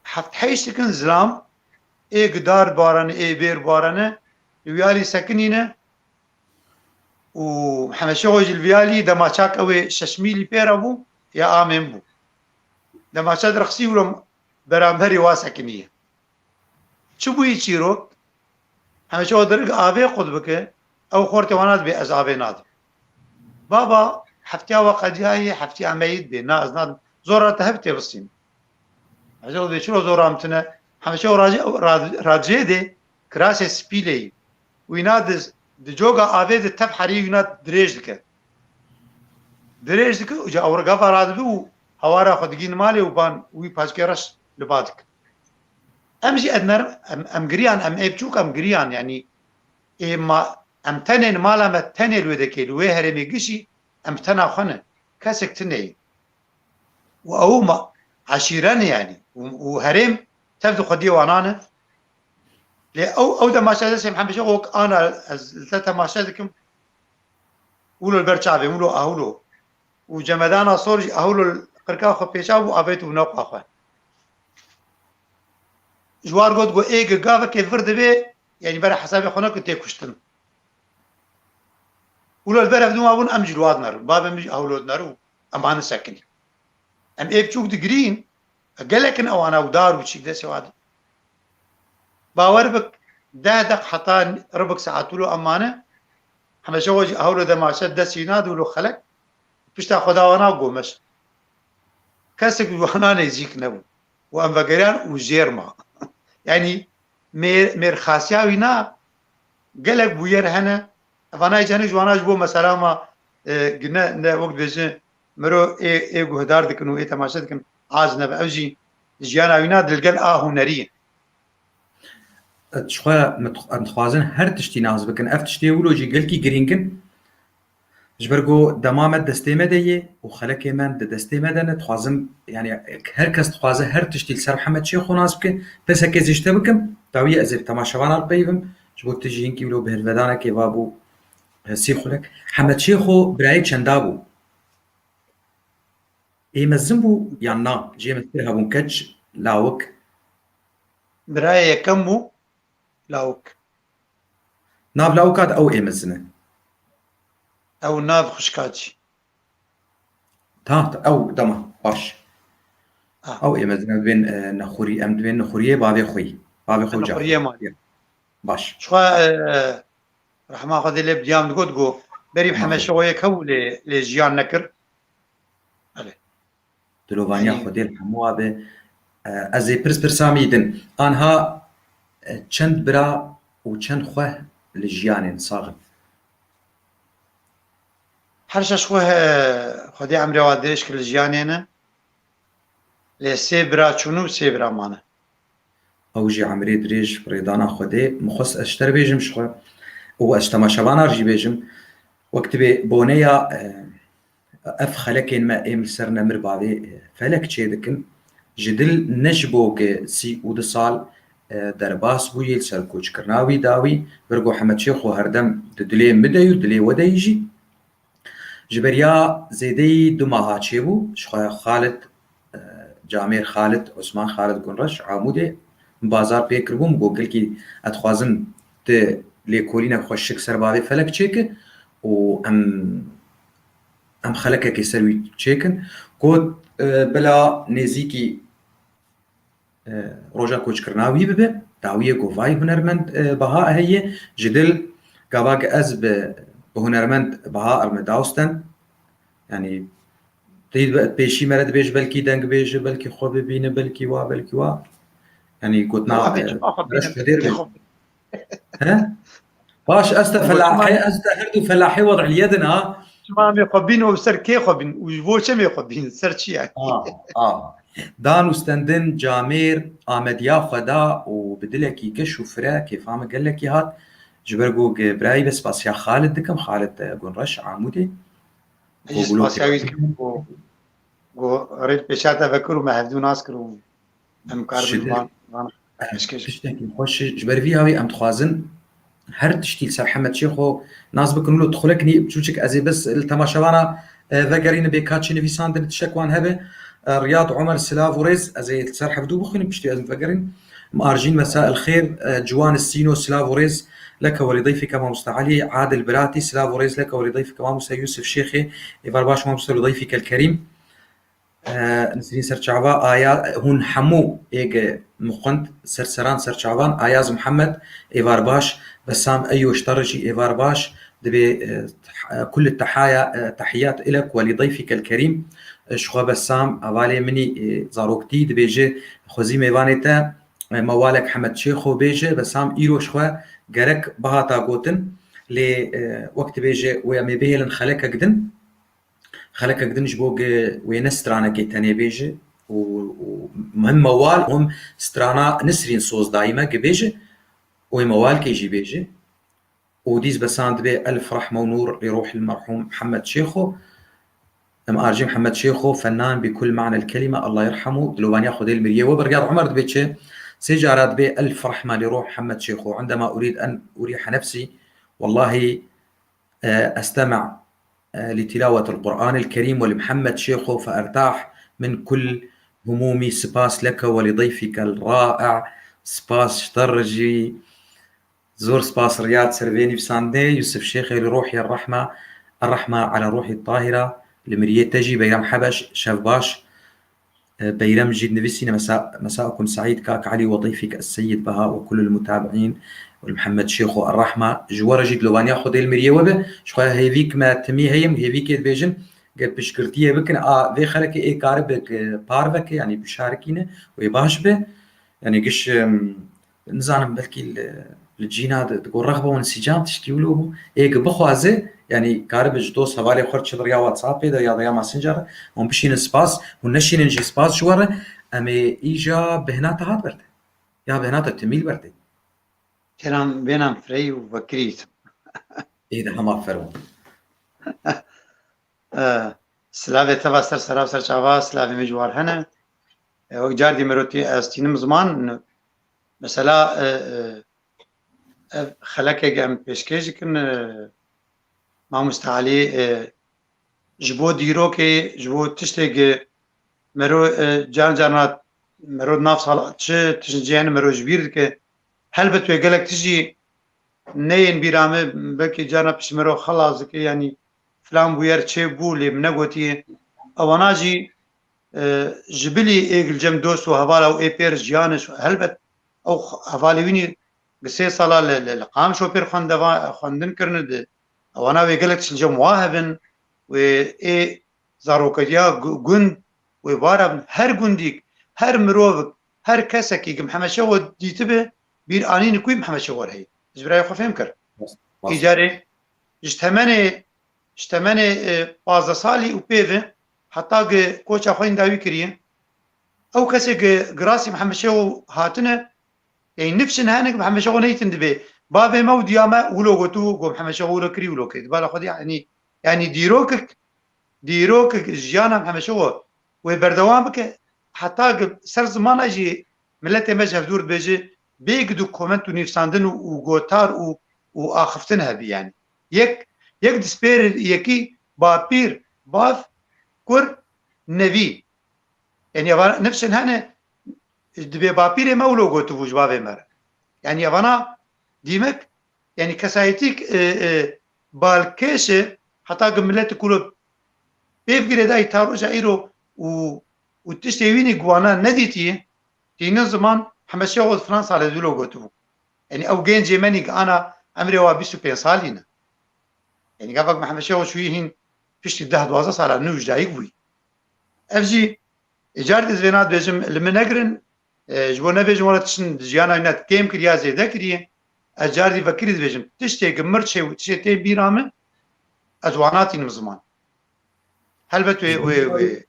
heft heşt dikin zilam, ê gidar barane, ê bêr barane, li wî alî sekinîne û Mihemed Şêxo jî li vî alî demaçak ew ê şeş mîlî pê re bû, ya amên bû. Demaça direxsî wilo beramberî wa sekiniye. Çi bûyî çîrok? Hemeşe o dirik avê qut bike, ew xortê wana dibê ez avê nadim. Baba, heftiya we qediyayê, heftiya me yî dibê, na ez nadim. Zora te hev tê bistîn. Hemeşe o dibê çiro zora min tune. Hemeşe o racê, rad-, radjê dê, kirasê spî lê yî. Wîna di, di coga avê de tev herî wîna dirêj dike. Dirêj dike û ca ew gava radibe û hawara xwe digîn malê û ban wî paçkê reş li ba dike. Em jî edner, em, em giriyan, em ê biçûk em giriyan, yanî ê ma, em tenê li mala me tenê li wê dekê, li wê herêmê gişî em bi tena xwe ne. Kesek tune ye. Û ew ma, eşîre ne yanî. Û, û herêm tev di xwediyê wana ne. Lê ew, ew demaşe destê Mihemed Şêxo wek ana ez li te temaşe dikim. Wilo li ber çavê, wilo ahûlo. Û cemedana sor jî ahûlo li qirka xwe pêşa bû, avêt û neqwa xwe. Ji war got, got, ê gi gavekê vir dibê, yanî bere hesabê xwe neke tê kuştin. Wilo li ber ev dûma bûn, em jî li wa dinerin. Babê min jî ahûlo dinerin û em hane sekinî. Em ê biçûk digirîn, gelek in ewana û dar û çîk destê wa de. Bawer bik, deh deq heta ribik saet wilo em mane, hemeşe we jî ahûlo demaşe destî nade wilo xelek, pişta xwe da wana gomeş. Kesek ji wana nêzîk nebû. Û em vegeriyan û jêr ma. Yanî mêr, mêrxasiya wî na gelek bûyer hene. Evanayê canê ji wana ji bo mesela ma, e, ne, ne wek dibêje miro ê, ê guhdar dikin û ê temaşe dikin, aciz nebe. Ew jî jiyana wî na dilgel a hunerî ye. Ji xwe em dixwazin her tiştî nas bikin. Ev tiştê wilo jî gelkî girîng in. Ji ber ku dema me destê me de ye û xelekê me di destê me de ne, dixwazim, yani, her kes dixwaze her tiştî li ser Mihemed Şêxo nas bike, pirseke zî ji te bikim, dawiyê ez ê bi temaşevana re peyivim, ji bo tu jî hinkî wilo bi hilvedanekê va bû, e, sî xulek. Mihemed Şêxo birayê çenda bû? Ê mezin bû yan na? Jê meztir hebûn, keç, lawik? Birayê yekem bû, lawik. Nav lawika de ew ê mezin e. Ew nav xişka çî. Ta, ta, ew dema, baş. Ah. Ew ê mezin e, em dibên, e, nexurî, em dibên nexuriyê bavê xwe yî. Bavê xwe Nexuriyê car. Ma. Baş. Ji xwe, e, rehma Xwedê lê bi diyan digot, got, berî bi Nexwe. Hemeşe o yek hebû lê, lê jiyan nekir. Belê. Dilovaniya Xwedê li hemû a be. E, ez ê pirs pirsa me din. Anha, e, çend bira û çend xweh li jiyanê ne, sax in? Her şeş xweh, e, Xwedê emrê wa dirêj kir li jiyanê ne. Lê sê bira çûn û sê bira mane. Ew jî emrê dirêj bi rêdana Xwedê. Min xwest ez ji te re bêjim ji xwe û ez ji temaşevana re jî bêjim. Wek tu bê boneya, e, ev xelekên me êm li ser nemir bavê, e, felek çê dikin. Ji dil ne ji bo ku sî û du sal, e, derbas bûyî li ser koçkirina wî dawî, vir ku Hemed Şêxo herdem di dilê min de yû, dilê we de yî jî. Ji beriya zêdeyî du maha çêbû, ji xwe Xalid, e, Camêr Xalid, Osman Xalid Gunreş, Amûdê, min bazar pê kiribû, min got, gelkî ez dixwazim tu lêkolînek xweşik ser bavê felek çêke û em, em xelekekê ser wî çêkin. Got, e, bila nêzîkî e, roja koçkirina wî bibe. Dawiyê ku vay hunermend, e, baha heye, ji dil gava ke ez bi, bi hunermend baha erme dawsten. Yani, teyid be, pêşî me re dibêj belkî deng bêje, belkî xwe bibîne, belkî wa, belkî wa. Yani, gotina, Abi, e, çima xwe bîne, reş xwedê belkî te. Xwe He? Baş, ez te Ama felahê, çima ez te her du felahê wed'iliyê din ha. Çima em ê xwe bîn û ser kê xwe bîn û ji bo çemê xwe bîn, ser çi yani? A, a. Dan û stendin camêr Amediya xwe da û bi dilekî geş û fire kêfa min gelekî hat. Ji ber ku ge-, birayî be spasiya Xalid dikim, Xalid, e, Gunreş Amûdê. Ez jî spasiya wî dikim ku, ku rê pêşa te vekir û me hevdû nas kir û Em karibin Şiddet. van, van pêşkêş. Tiştekî xweş e. Ji ber vî hawî em dixwazin her tiştî li ser Hemed Şêxo nas bikin. Wilo tu xulek nî çûçik ez ê bes li temaşevana, e, vegerînim bê ka çi nivîsandin tiştek wan hebe. E, Riyad Omer silav û rêz, ez ê li ser hevdû bixwînim piştî ez vegerîn. Em arjîn mesa el xêr, e, Ciwan Sîno silav û rêz, leke welî dayfîke mamoste Elî, Adil Biratî silav û rêz, leke welî dayfîke mamoste Yusuf Şêxê, êvar baş mamoste welî dayfîke el Kerîm. Nisrîn Serçava, aya hûn hemû êge min xwend, serseran serçavan, Ayaz Mihemed, êvar baş, Besam Eyoş Tarıcî, êvar baş, dibê, e, kul tehaya, e, tehiyat ilek we li dayfîkel kerîm, e, ji xwe Besam, hevalê min î, e, zaroktî, dibêje, xwezî mêvanê te, e, Mewalek Hemed Çêxo bêje, Besam îro ji xwe gerek bihata gotin, lê, e, wek dibêje, wê em ê bihêlin xelekek din, xelekek din ji bo gi wê ne stranekê tenê bêje û, û him Mewal û him strana Nisrîn soz dayî me gi bêje û wê Mewalkê jî bêje. Û dîs Besam dibê elf rehme û nûr li ruhil merhûm Mihemed Çêxo. Em arjî Mihemed Çêxo, fenan bi kul ma'nel kelime, Allah yerhemû, dilovaniya Xwedê li miriyê we be. Riyad Omer dibê çi? Sê cara dibê elf rehme li ruh Mihemed Çêxo. Indema urid en urihe nefsî, wellahî, e, estema, e, li tilawetil Qur'anil Kerîm we li Mihemed Çêxo fe ertah min kul humûmî. Spas leke we li dayfîkel ra'i. Spas ji te re jî. Zor spas Riyad ser vê nivîsandinê. Yusuf Şêxê li ruhî rehma, rehma ala ruhî tahira. Li miriyê te jî Beyram Hebeş, şev baş. E, Beyrem jî dinivîsîne, mesa-, mesaukum seîd kak Elî we dayfîk es-seyyid Beha we kulul mutabiîn we li Mihemed Şêxo errehma. Ji we re jî dilovaniya Xwedê li miriyê we be. Ji xwe hêvîk me timî heye, hêvîkê dibêjin, ger piştgirtiyê bikin, a vê xelekê ê karibik, e, parveke, yanî bişarikîne, wê baş be. Yanî giş, em, nizanim, belkî li, li cîna di, digo rexbe û nisîcan tişkî wilo bû. Ê gi bixwaze, yanî karibe ji dost hevalê xwe re çi di riya WhatsAppê de ya di riya Messenger re, hûn bişînin spas, hûn neşînin jî spas ji we re, em ê îja bêhna te hat ber te. Ya bêhna te timî li ber te. Kelam bênan firey û vekirî. Ê de hema fermo. E, silavê te va ser sera û ser çava, silavê min ji war hene. E, wek cardî merotî ez tînim ziman, mesela, e, e, ev xelekek em pêşkêş dikin, e, Mamoste Elî, e, ji bo dîrokê, ji bo tiştê gi mero, e, caran carna mero di nav sala çi tişt cihên mero ji bîr dike. Helbet wê gelek tişt jî neyên bîra min, belkî carna pişt mero xelas dike, yanî filan bûyer çê bû, lê min negotiye. Ewana jî, e, ji bilî ê gilcem dost û hevala û ê pêr jiyan e, helbet ew hevalê wînî gi sê sala li, li, li Qamişlo pêr xwendeva-, xwendin kirine di. Ewana wê gelek tişt li cem wa hebin, wê ê zaroketiya gu-, gund wê bara bin. Her gundîk, her mirovik, her kesekî ki Mihemed Şeho dîtibe, bîr anîne ku Mihemed Şeho heye. Ji birayê xwe fêm kir. Rast, rast. Îcarê ji temenê, ji temenê, e, pazdeh salî û pê ve heta ki koça xwe yên dawî kiriye. Ew kesê ki girasî Mihemed Şeho hatine, ey nifşin hene ki Mihemed Şeho neytin dibê. Bavê me û diya me wilo gotibû, ku Mihemed Şeho wilo kirî, wilo kirî. Di bala xwe de, yanî, yanî dîrokik, dîrokik jiyana Mihemed Şeho wê berdewam bike, heta ki ser zimana jî miletê me ji hevdûr dibêje, bê gidu koment û nivîsandin û, û gotar û, û axiftin hebî yanî. Yek, yek dispêr yekî bapîr, bav, kur, nevî. Yanî eva nifşin hene, dibê bapîrê me wilo gotibû ji bavê me re. Yanî evana dîmek, yanî kesayetîk, e, e, balkêş e, heta ki milletê kulo pêv girêdayî ta roja îro û, û tiştê wînî guwana nedîtiye, tînin ziman Mihemed Şeho di Fransa de wilo gotibû. Yanî ew gencê me nî ki ana emrê wa bîst û pênc salî ne. Yanî gavak Mihemed Şeho çûyî hîn piştî deh duwazdeh sala nû ji dayik bûyî. Ev jî, e, car dî ez vêna dibêjim, li min negirin, e, ji bo nebêjim were tiştin di jiyana wî ne kêm kiriya, zêde kiriye. Ez car dî vekirî dibêjim, tiştê ki mir çê û tiştê tê bîra min, ez wana tînim ziman. Helbet wê, wê, wê.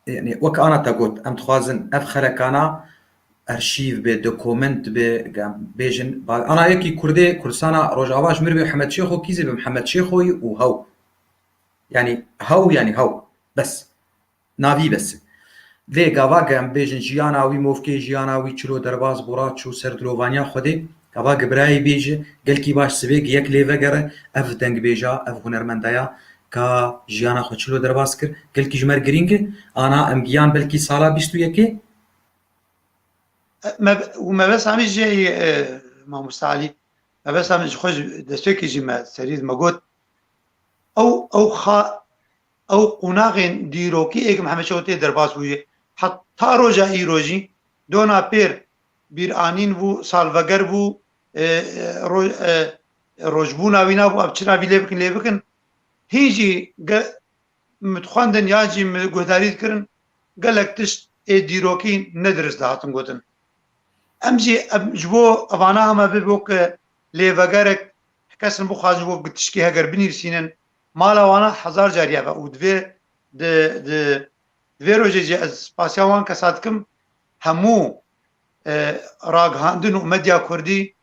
Yanî wek ana te got, em dixwazin ev xelekana arşîv be, dokument be, em bêjin, ba-, ana yekî Kurdê, Kurdistana Rojava ji mir be Mihemed Şêxo, kîzê be Mihemed Şêxoyî û hew. Yanî hew, yanî hew. Bes. Navî bes. Lê gava ge em bêjin jiyana wî, movkê jiyana wî çilo derbas bû, ra çû ser dilovaniya Xwedê. Gava ge birayê bêje, gelkî baş sibê ge yek lê vegere, ev dengbêja, ev hunermendaya ka jiyana xwe çilo derbas kir, gelkî ji me re girîng e. Ana em giyan belkî sala bîst û yekê. Me, û me bes amî jê, e, Mamoste Elî, me bes amî ji xwe ji destpêkê jî me serî me got, ew, ew xa-, ew qonaxên dîrokî ê ku Mihemed Şeho tê derbas bûye. Heta roja îro jî dona pêr bîranîn bû, salveger bû, e, e, ro-, e, rojbûna wîna bû, ev çira vî lê bikin, lê bikin. Hîn jî ge-, min dixwendin yan jî min guhdarî dikirin, gelek tişt ê dîrokî ne dirist dihatin gotin. Em jî, em ji bo evana heme bibo ke lêvegerek kes bixwazin bo tişkî heger binivîsînin, mala wana hezar carî ev e û divê di, di, di vê rojê jî ez spasiya wan kesa dikim, hemû, e, ragihandin û medya kurdî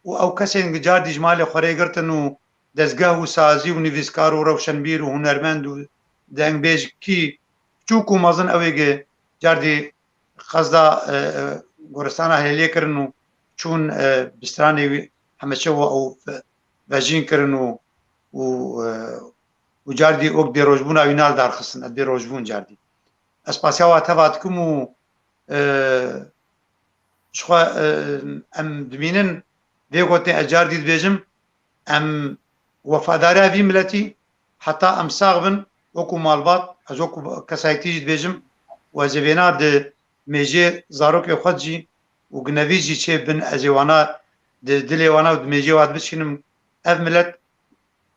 û ew kesên cardî ji malê xwe rê girtin û dezgeh û sazî û nivîskar û rewşenbîr û hunermend û dengbêj kî çûk û mezin ew ê ge cardî qezda, e, e, goristana Hêlê kirin û çûn, e, bi stranê wî Hemeçe we ew ve-, vejîn kirin û, û, e, û cardî wek dê rojbûna wî nal darxistin, ez dê rojbûn cardî. Ez spasiya wa teva dikim û, e, ji xwe, e, em dimînin vê gotinê ez cardî dibêjim, em wefadariya vî miletî heta em sax bin, wekû malbat, ez wekû kesayetî jî dibêjim û ez ê vêna di mêjê zarokê xwe jî û ginevî jî çê bin, ez ê wana di dilê wana û di mêjê wa dibişînim. Ev milet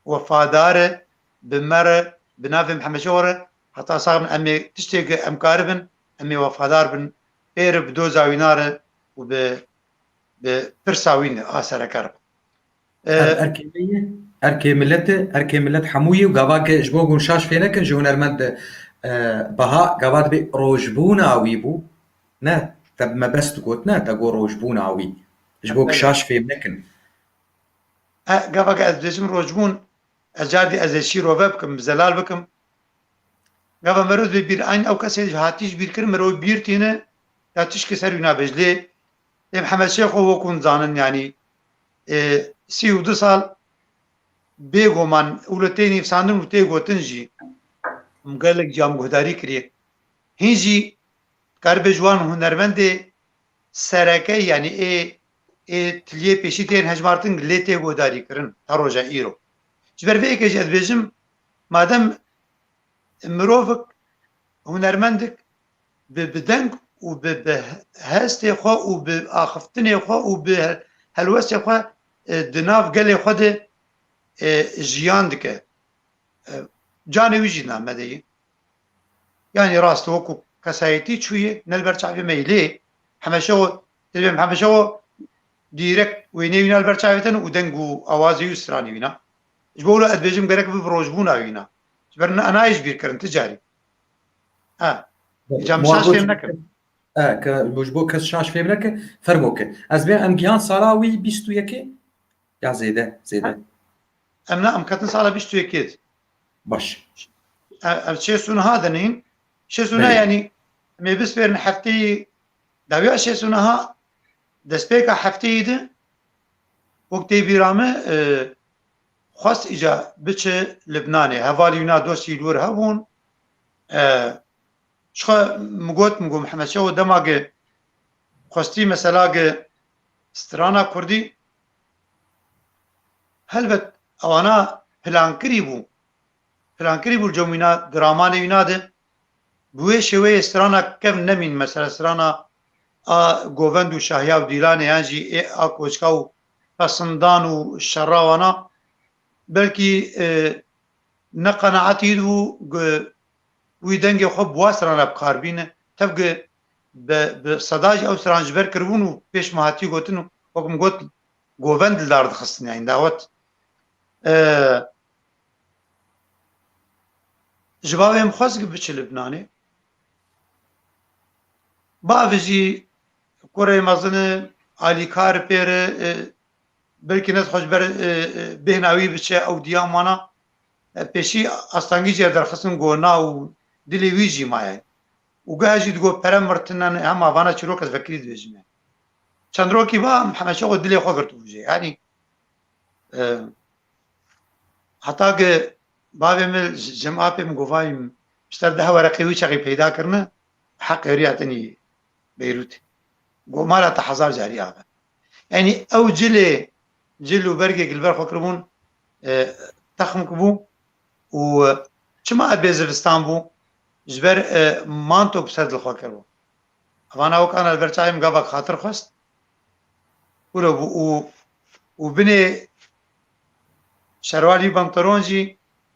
wefadar e, bi me re, bi navê Mihemed Şeho re, heta sax bin, em ê tiştê ku em karibin, em ê wefadar bin, pê re bi doza wîna re û bi, bi pirsa wî ne, a sereke re. E, Ev erkê me ye, erkê milet e, erkê milet hemû ye û gava ke ji bo hûn şaş fê nekin ji hunermend, e, Baha, gava dibê rojbûna wî bû. Ne, te mebest got, ne, te got rojbûna wî. Ji bo ke Belê. şaş fêm nekin. E, gava ke ez dibêjim rojbûn, ez cardî ez ê şîrove bikim, bi zelal bikim. Gava mero dibê bîr, eyn ew kesê ji hatî ji bîr kirin, mero bîr tîne, ya tişkî ser wî nabêj. Lê ê Mihemed Şêxo wekû hûn zanin, yanî, e, sî û du sal bêguman û li tê nivîsandin û tê gotin jî, em gelek cî em guhdarî kiriye. Hîn jî karibe ji wan hunermendê sereke, yanî ê, ê tiliyê pêşî tên hejmartin lê tê guhdarî kirin ta roja îro. Ji ber vê yekê jî ez dibêjim, madem mirovik, hunermendik bi, bi deng û bi, bi hestê xwe û bi axiftinê xwe û bi he-, helwestê xwe, e, di nav gelê xwe de, e, jiyan dike. E, canê wî jî namedeyî. Yanî rast wekû kesayetî çûye, ne li ber çavê me yî, lê Hemeşe o, dibê Hemeşe o dîrek wêneyê wîna li ber çavê te ne û deng û awazê wî stranê wîna. Ji bo wilo ez dibêjim gerek bi rojbûna wîna. Ji ber ne enayê ji bîr kirin ti carî. Ha. Îca min şaş fêm nekin. E, ke ji bo kes şaş fêm neke, fermo ke. Ez bê em gihan sala wî bîst û yekê? Ya zêde, zêde. Em ne, em ketin sala bîst û yekê. Baş. Ev, ev şêst û neh de nîn. Şêst û neh Belê. yanî em ê bispêrin hefteyî, dawiya şêst û neh destpêka hefteyî de wek tê bîra me, e, xwest îca biçe Libnanê. Hevalî wîna dostî li wir hebûn. E, Ji xwe min got, min got, Mihemed Şeho dema ge xwestî mesela ge strana kurdî, helbet ewana plankirî bû. Plankirî bû li cem wîna, di ramanê wîna de. Bi wê şêweyê strana kevn nemîn, mesela strana a govend û şahiya û dîlanê yan jî ê a koçka û pesindan û şerra wana. Belkî, e, ne qenaetî bû, gu-, wî dengê xwe bi wa strana bi kar bîne. Tev gu bi, bi seda jî ew stran ji ber kiribûn û pêş me hatî gotin û wek min got, govend li dar dixistin, yanî dawet. E, ji bavê min xwest gu biçe Libnanê. Bavê jî kurê mezin e, alîkar pê re, e, belkî ne xwe ji ber, e, e, bêhna wî biçe ew diya mana. E, pêşî astengî jê derxistin gona û dilê wî jî maye. Û geha jî digot pere mirtine, hema vana çîrok ez vekirî dibêjim. Çend rokî va Mihemed Şeho dilê xwe girtibû jê. Yanî, e, heta ke bavê min ji, ji min apê min govayî min ji te deh wereqê wî çaxî peyda kirine, heqê riya tenî Beyrûtê. Go mala te hezar carî ave. Yanî ew cilê, cil û bergê li ber xwe kiribûn, e, texm kibû û, e, Çima ev bê zivistan bû? Ji ber, e, manto bi ser dil xwe kiribû. Evana wek ana li ber çavê min gavak xatir xwest. Wilo bû û, û binê şerwalî banteron jî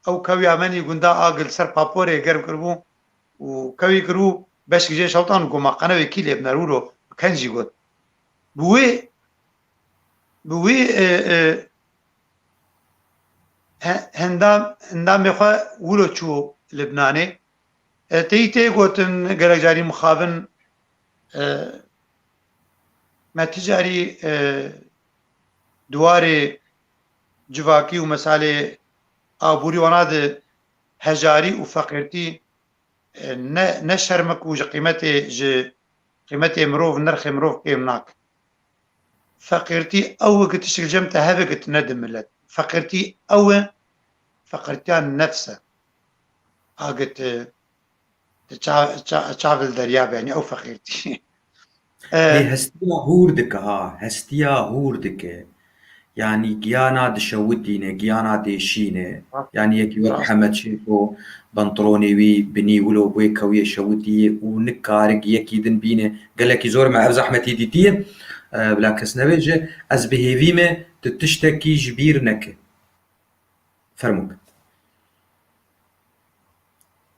ew kewiya menî gunda agil ser paporê germ kiribû û kewî kiribû beşik jê şewtan û goma qenewê kî lê biner wilo bi ken jî got. Bi wê, bi wê, e, e, he-, henda-, hindamê xwe wilo çû Libnanê. E, teyî tê gotin gelek carî mixabin, e, me ti carî, e, di warê civakî û mesalê aborî wana di hejarî û feqîrtî, e, ne, ne şermek û ji qîmetê, ji qîmetê mirov, nirxê mirov kêm nake. Feqîrtî ew e ki tiştek cem te hebe ki tu nedi milet. Feqîrtî ew e, feqîrtiya nefs e. A ki tu, tu ça-, ça-, çav li derya be, yanî ew feqîrtî. Lê Eh, hestiya hûr dike ha, hestiya hûr dike. Yanî giyana dişewitîne, giyana dêşîne. Rast, Yanî yekî wek rast. Hemed Şêxo, bantronê wî binî wilo bûyê kewiyê şewitiyê û nikarik yekî din bîne. Gelekî zor me ev zehmetî dîtiye. E, bila kes nebêje, ez bi hêvî me tu tiştekî ji bîr neke. Fermûk.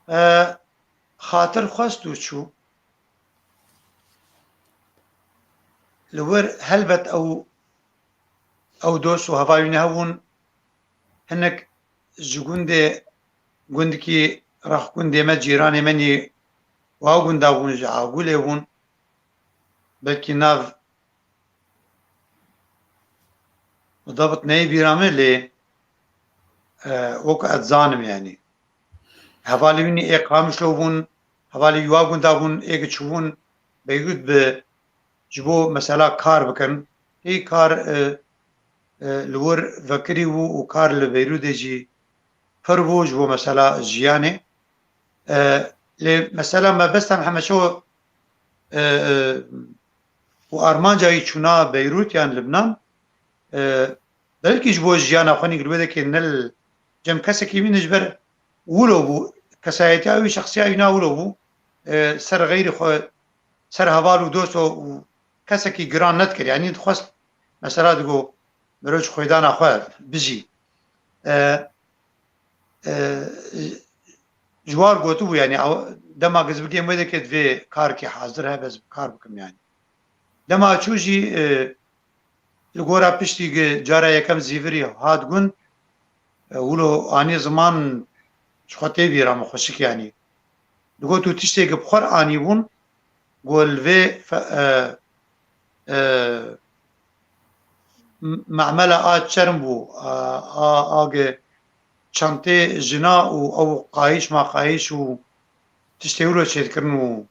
E, xatir xwest û çû. Li wir helbet ew, ew dost û hevalî ne hebûn. Hinek ji gundê, gundkî rexgundê me, cîranê me nî wa gunda bûn, ji Agûlê bûn. Belkî nav bi dabit neyê bîra me lê, e, wek ez zanim yanî. Hevalê wî nî ê Qamişlo bûn, hevalê wî wa gunda bûn, ê ki çûbûn Beyrût bi, ji bo mesela kar bikin. Ê kar, e, e, li wir vekirî bû û kar li Beyrûdê jî pir bû ji bo mesela jiyanê. E, lê mesela mebesta Mihemed Şeho, e, e, û armanca wî çûna Beyrût yan Libnan, e, belkî ji bo jiyana xwe nî li wê dekê ne li cem kesekî bîne ji ber wilo bû, kesayetiya wî, şexsiya wî na wilo bû, e, ser xeyrî xwe, ser heval û dosto û kesekî giran nedikir. Yanî dixwest mesela digo mirov ji xwedana xwe bijî. E, e, ji war gotibû, yanî ew, dema ez bigêm wê dekê divê karkê hazir hebe, ez bi kar bikim yanî. Dema çû jî, e, li gora piştî gi cara yekem zîvirî hat gund, e, wilo anî ziman ji xwe tê bîra min xweşik yanî. Digot û tiştê gi bi xwe re anîbûn, got li vê fe-, e, e, m-, memela a çerm bû, a, a, a gi çantê jina û ew qayîş maqayîş û tiştê wilo çêdikirin û,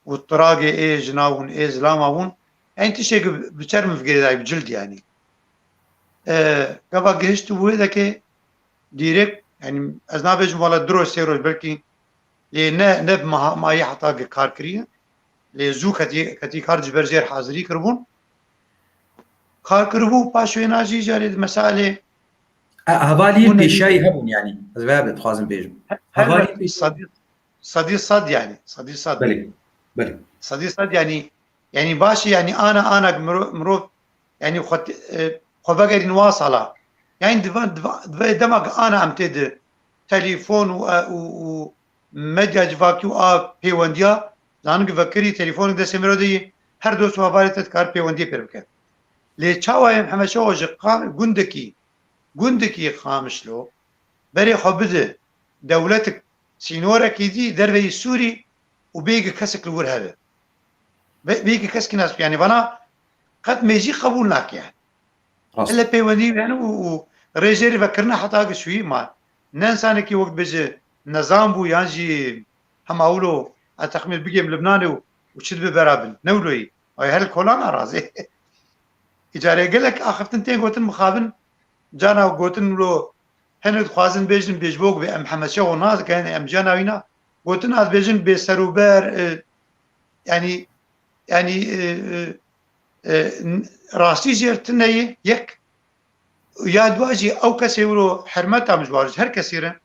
û tiragê ê jina bûn, ê zilama bûn. Yanî tiştê gi bi çerm ve girêdayî, bi cild yanî. E, gava gihişt û wê dekê dîrek, yanî ez nabêjim wala du roj sê roj belkî, lê ne, ne bi meha-, mayî heta gi kar kiriye. Lê zû ketî, ketî kar ji ber jêr hazirî kiribûn. Kar kiribû, paş wê na jî carê di mesalê E, hevaliyên hûn pêşiyayî hebûn yanî. Ez vê dixwazim bêjim. He-, Hevaliyên helbet, pêşiyayî. Sedî, sedî sed yanî. Sedî sed. Belê. Belê. Sedî sed yanî, yanî baş e, yanî ana, ana miro-, mirov, yanî xwe, e, xwe vegerîn wa sala. Yanî diva, diva, diva dema ana em tê di telefon û, e, û, û medya civakî û a pêwendiya, zanin ki vekirî telefonik destê mirov de yî, her dost û hevalê te dikar pêwendiyê pêr bike. Lê çawa em hemeşe o ji qa-, gundekî, gundekî Qamişlo berê xwe bide dewletik sînorekî dî derveyî Sûrî û bêgi kesik li wir hebe. Be-, bêgi kesekî nas, yanî vana qet mêjî qebûl nake yani. Rast. Hele peywendî yani û, û rêjêrî vekirine heta ki şûyî ma. Ne insanekî wek bêje nezan bû yan jî hema wilo ez texmîn bigêm Libnanê û, û çi dibe berabin. Ne wilo yî. Ay her kolan arazê. Îcarê gelek axiftin tên gotin mixabin, cana gotin wilo hinek dixwazin bêjin bêjbok be, em hemeşe o nas, yani em cana wîna gotin az bêjin bêserûber, e, yani, yani, e, e, e, n-, rastî jêr tune ye, yek, ya dua jî ew kesê wilo hermeta min ji war ji her kesê re,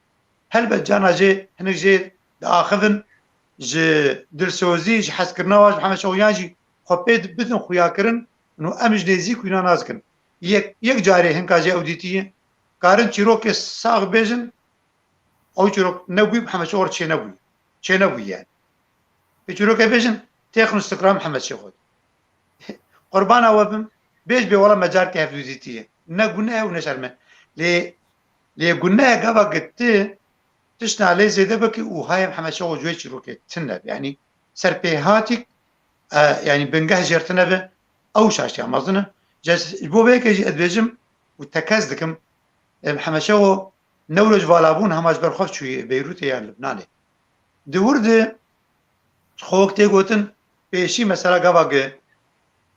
Helbet cana jê hinek jê diaxivin, ji dilsozî, ji hezkirina wan ji Mihemed Şex û yan jî xwe pê bidin xuyakirin û em ji nêzîk wîna nazikin. Yek, yek carê hinka jê ew dîtiye, karin çîrokê sax bêjin, ew çîrok nebûyî, Mihemed Şex çênebûyî. Çênebûyî yani. Pê çîrokê bêjin, têxin û stikra Mihemed Şex. Qurbana we bim, bêj bê wela me carkê hevdû dîtiye. Ne gune ye û ne şerm e. Lê, lê gune ye gava gitti, tiştna lê zêde bikî û hayê Mihemed Şex ji wê çîrokê tune be. Yani serpêhatîk, e, yani bingeh jêr tune be, ew şaştiya mezin e. Ji bo vê yekê jî ez dibêjim û tekez dikim, e, Mihemed Şex Newroz vala bûn, hema ji ber xwe çûyî Beyrûtê yan Libnanê. Di wir de xwe wek tê gotin, pêşî mesela gava ge,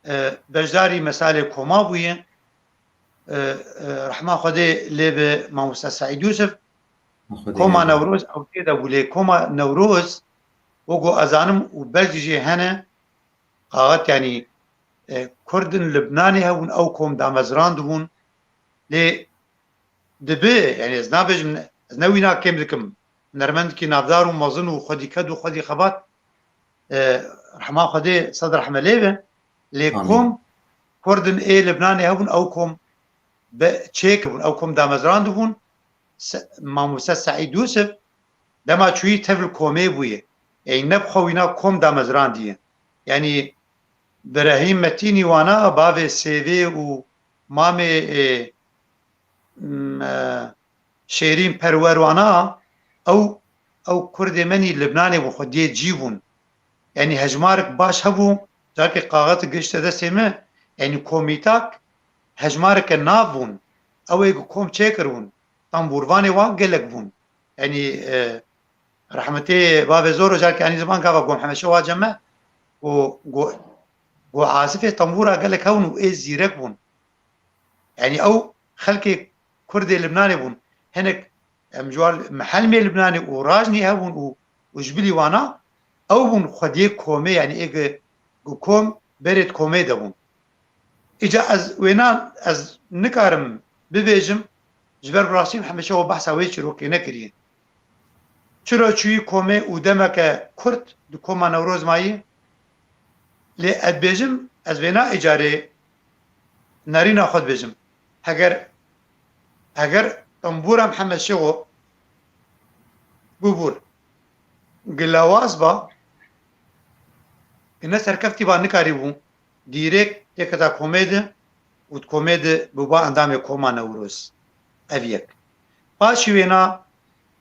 e, beşdarî mesalê koma bûye, e, e, rehma Xwedê lê bi mamoste Seîd Yûsif, Xwedê koma lê bi. Newroz ew tê de bû, lê koma Newroz, wek ku ez zanim û belkî jê hene, qaxet, yanî, e, Kurd in Libnanê hebûn, ew kom damezrandibûn, lê dibe, yanî ez nabêjim, ez ne wîna kêm dikim, hunermendekî navdar û mezin û xwedî ked û xwedî xebat, e, rehma Xwedê sed rehme lê be, lê Amîn. Kom Kurd in ê Libnanê hebûn, ew kom be-, çêkiribûn, ew kom damezrandibûn, Se-, Mamoste Seîd Yûsif dema çûyî tevl komê bûye. Ey ne bi xwe wîna kom damezrandiye. Yanî Birahîm Metînî wana bavê Sêvê û mamê, e, m-, e, Şêrîn Perwer wana ew, ew Kurdê menî Libnanê bû xwediyê cî bûn. Yanî hejmarek baş hebû, carkê qaxet gişte destê me, yanî komîtak hejmareke nav bûn. Ew ê ku kom çêkiribûn, tembûrvanê wan gelek bûn. Yanî, e, rehmetê bavê Zoro carkê anî ziman gava got Mihemed Şewa ceme, got, got, got asifê tembûra gelek hebûn û ê zîrek bûn. Yanî ew xelkê Kurdê Libnanê bûn. Hinek em ji wan mihelmê Libnanê û Rajnî hebûn û, û ji bilî wana ew bûn xwediyê komê, yanî ê gi, gi kom berê di komê de bûn. Îca ez wêna ez nikarim bibêjim, ji ber bi rastî Mihemed Şeho behsa wê çîrokê nekiriye. Çira çûyî komê û demeke kurt di koma Newroz mayî, lê ez dibêjim, ez vêna îcarê nerîna xwe dibêjim. Heger, heger tembûra Mihemed Şêxo bûbûr gilawaz ba, ki ne serkeftî ba nikarîbû dîrêk têketa komê de û di komê de bûba endamê koma Newroz. Ev yek. Paşî wêna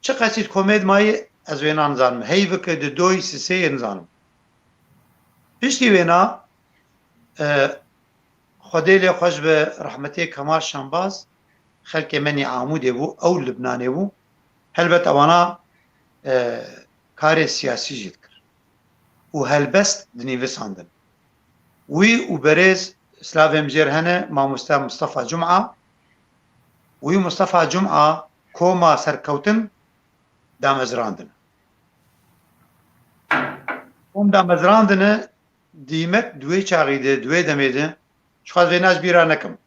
çi qesî di komê de mayî, ez wêna nizanim. Heyvike di doyî sisê yê nizanim. Piştî wêna, e, Xwedê lê xweş be, rehmetê Kemal Şanbaz, xelkê menî Amûdê bû, ew Libnanê bû. Helbet ewana, e, karê siyasî jî dikir. Û helbest dinivîsandin. Wî û berêz slavê min jêr hene, mamoste Mustafa Cuma. Wî Mustafa Cuma koma serkewtin damezrandin. Kom damezrandine, dîmek di wê çaxî de, di wê demê de, ji xwe ez vêna ji bîra nekim.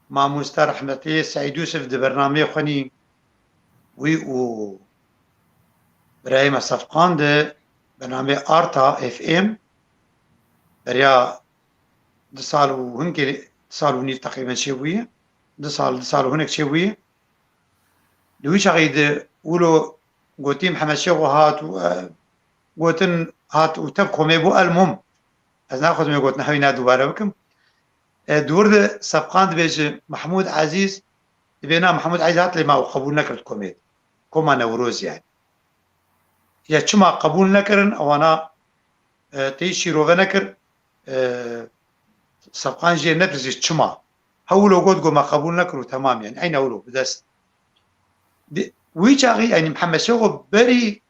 Mamoste rehmetê Seîd Yûsif di bernameyê xwe nî wî û birayê me Sefqan di bernameyê Arta F M beriya du sal û hinkê, du sal û nîv teqrîben çêbûye. Du sal, du sal û hinek çêbûye. Di wî çaxî di wilo gotî Mihemed Şêxo hat û, e, gotin hat û tev komê bû, elmûm. Ez naxwazim wê gotina hewî na dubare bikim. E, di wir de Sefqan dibêje Mehmûd Ezîz, dibê na Mehmûd Ezîz hat lê ma ew qebûl nekir di komê. Koma Newroz yani. Ya çima qebûl nekirin, ewana, e, tê şîrove nekir, e, Sefqan jê nepirsî çima. Hewlo got, got me qebûl nekir û temam yani. Eyne hewlo bi dest. Di, wî çaxî yani Mihemed Şêxo berî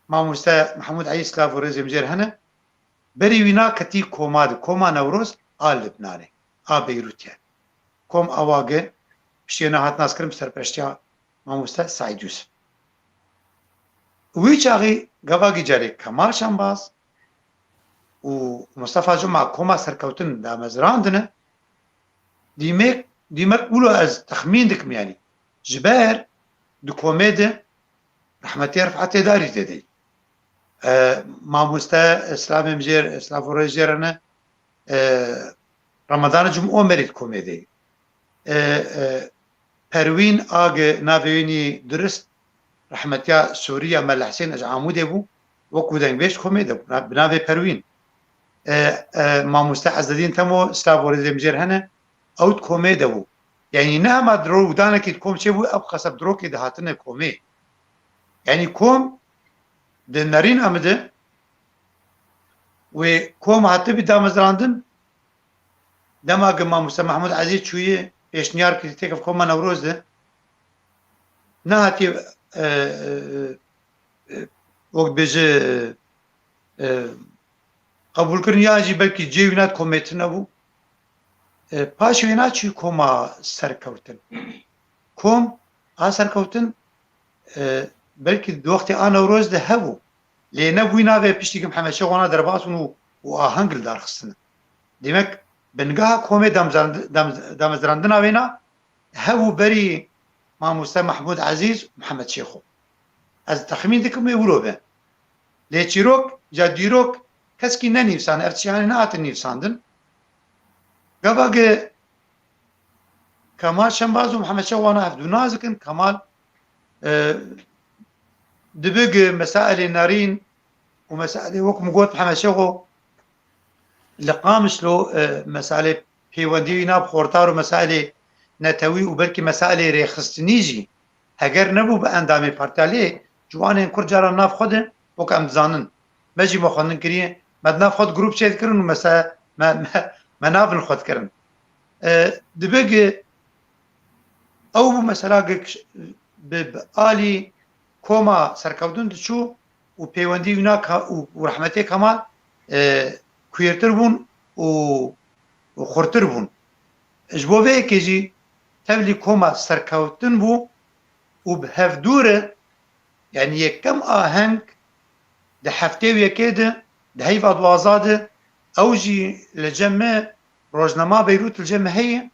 mamoste Mehmûd Ezîz, silav û rêzê min jêr hene, berî wîna ketî koma di, koma Newroz a Libnanê, a Beyrûtê. Kom ewa ge piştî ne hat naskirin bi serpeştiya mamoste Seîd Yûsif. Wî çaxî gava gî carê Kemal Şanbaz û Mustafa Cuma koma serkewtin damezrandine, dîmek, dîmek wilo ez texmîn dikim yani. Ji ber di komê de rehmetî Rifetê Darî tê de. E, mamoste, e, silavê min jê re, silav û rêz jê re ne, e, Ramadan Cum'omerî di komê de. E, e, Perwîn Ag navê wînî durist, rehmetiya Sûriya Mele Hesên ji Amûdê bû, wekû dengbêj komê de bû, na-, bi navê Perwîn. E, e, mamoste Ezdedîn Temo, silav û rêzê min jê re hene, ew di komê de bû. Yanî ne hema di rûdanekî di kom çêbû, ev qaseb di rokê de hatine komê. Yanî kom di nerîna min de wê kom hatibî damezrandin, dema ku mamoste Mehmûd Ezîz çûyî pêşniyar kirî têkev koma Newroz de, nehatiye, e, e, e, wek bêje, e, qebûlkirin ya jî belkî cê wî nat komê tune bû. E, paşê wê naçû koma serkewtin. Kom a serkewtin, e, belkî di wextê a Newroz de hebû. Lê nebûyî navê piştî ku Mihemed Şêx wana derbas bûn û, û aheng li dar xistine. Demek bingeha komê damezrand-, dam-, damezrandina wêna hebû berî mamoste Mehmûd Ezîz û Mihemed Şêxo. Ez texmîn dikim wê wilo be. Lê çîrok, ca dîrok keskî nenivîsane, ev çiyanê nehatin nivîsandin. Gava ge Kemal Şembaz û Mihemed Şêx wana hevdû nazikin. Kemal, e, dibe ge mesailê nerîn û mesailê wek min got Mihemed Şêxo li Qamişlo, e, mesailê pêwendî wî nav xortar û mesailê netewî û belkî mesailê rêxistinî jî heger nebû bi endamê partiya lê ciwanên Kurd caran nav xwe de wek em dizanin. Me jî me xwendin kiriye, me di nav xwe de grûp çêdikirin û me se-, me, me, me navin xwe dikirin. E, dibe ge ew bû mesela ge bi, bi alî koma serkewtin diçû û pêwendî wîna ka-, û, û rehmetê Kemal, e, kuêrtir bûn û, û xurtir bûn. Ji bo vê yekê jî tevlî koma serkewtin bû û bi hevdû re, yanî yekem aheng di heftê û yekê de, di heyva duwaza de, ew jî li cem me, rojnama Beyrût li cem me heye,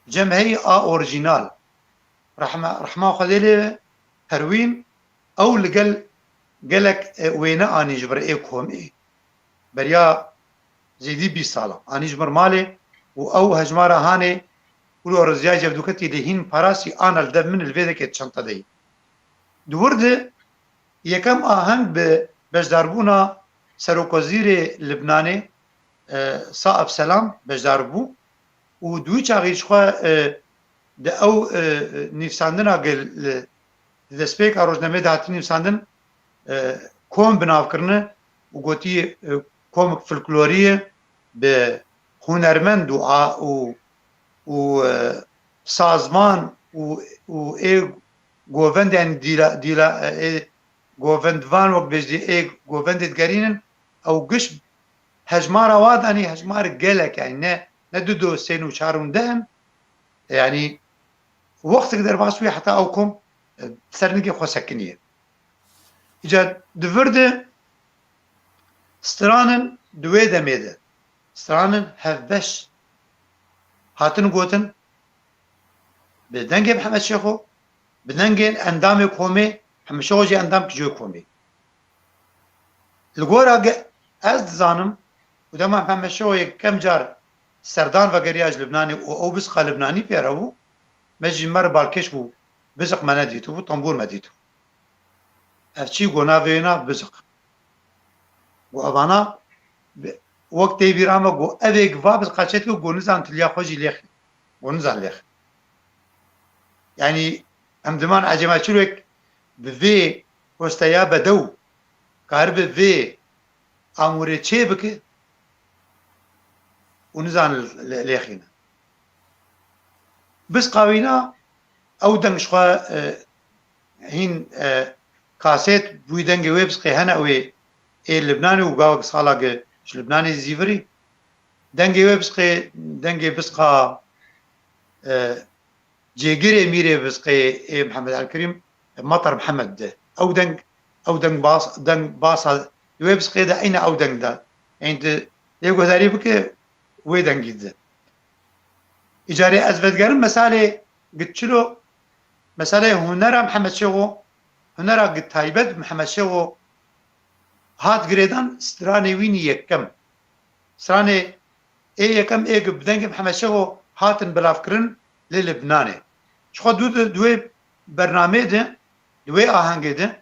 cem heye a orîjînal. Rehma, rehma Xwedê lê be, Perwîn, ew li gel gelek, e, wêne anî ji vir ê komê. Beriya zêdî bîst sala anî ji vir malê û ew hejmara hanê wilo riziya cevdûketî lê hîn parasî ana li dev min li vê dekê çenta de yî. Di wir de yekem aheng bi beşdarbûna Serokwezîrê Libnanê, e, Saeb Selam beşdar bû û di wî çaxî ji xwe, e, di ew, e, e, nivîsandina gel-, li, di destpêka rojnameyê de hatî nivîsandin, e, kom bi nav kirine û gotî, e, komik folklorî ye bi hunermend û a-, û, û, e, sazvan û, û ê govend, yanî dîla, dîla, e, ê govendvan wek bêjî ê govendê digerînin, ew giş hejmara wa danî, hejmar gelek, yanî ne, ne du do sê nû çar û deh in. Yanî wextek derbas bûye heta ew kom, e, ser nigê xwe sekiniye. Îca di vir de stranin di wê demê de, stranin hevbeş hatin gotin, bi dengê Mihemed Şêxo, bi dengê endamê komê, Mihemed Şêxo jî endam kiriye komê. Li gora ge-, ez dizanim, û dema Mihemed Şêxo yekem car serdan vegeriya ji Libnanê û ew bizqa Libnanî pê re bû, me jî me re balkêş bû, biziq me nedîtibû, tembûr me dîtibû. Ev çî got navê wêna biziq. Got evana bi-, wek tê bîra me got evê giva bizqa çêdike got nizan tiliya xwe jî lêxî. Got nizan lêxî. Yanî em diman ecêma çirwek bi vê hosteya bedew karibe vê amûrê çê bike û nizan lê-, lêxîne. Bizqa wîna ew deng ji xwe, e, hîn, e, kasêt bûyî dengê wê bizqê hene ew ê, ê Libnanê û gavek sala ge ji Libnanê zîvirî. Dengê wê bizqê, dengê bizqa, e, cêgirê mîrê bizqê ê Mihemed Elkerîm, e, Matar Mihemed de. Ew deng, ew deng bas, deng basa wê bizqê de eyna ew deng de. Ên di lê guhdarî bike wê dengî de. Îcarê ez vedigerim mesalê gitçilo Meseleyê hunera Mihemed Şêxo, hunera gi taybet Mihemed Şêxo hat girêdan stranê wînî yekem. Stranê ê yekem ê gi bi dengê Mihemed Şêxo hatin belavkirin li Libnanê. Ji xwe dû di, di wê bernameyê de, di wê ahengê de,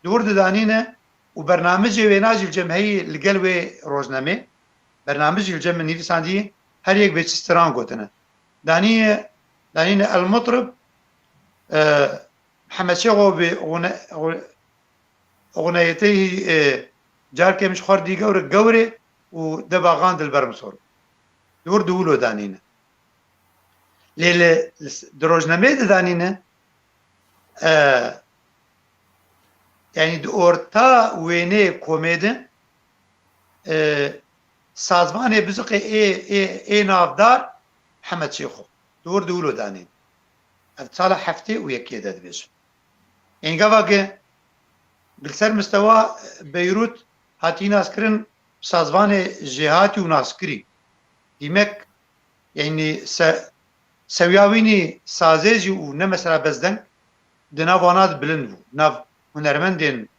di wir de danîne û bernamijê wêna jî li cem heyî li gel wê rojnemê, bernamij jî li cem min nivîsandî, her yek bê çi stran gotine. Danîne, danîne El Mutrib, e, Mihemed Şêxo bi xune-, xu-, xuneyeteyî, e, carkê min ji xwar dî gewre, gewre û de baxan dilber min sor. Di wir di wilo danîne. Lê li, li s-, di rojnemeyê de danîne, e, yanî di orta wêneyê komê de, e, sazvanê biziqê ê, ê, ê navdar Mihemed Şêxo. Di wir di wilo danîne. Ev sala heftê û yekê de dibêjim. Ên gava ge li ser mistewa Beyrût hatî naskirin, sazvanê jêhatî û naskirî. Dîmek, yanî se-, sewiya wînî sazê jî û ne mesela bezdeng di nav wana de bilind bû. Nav hunermendên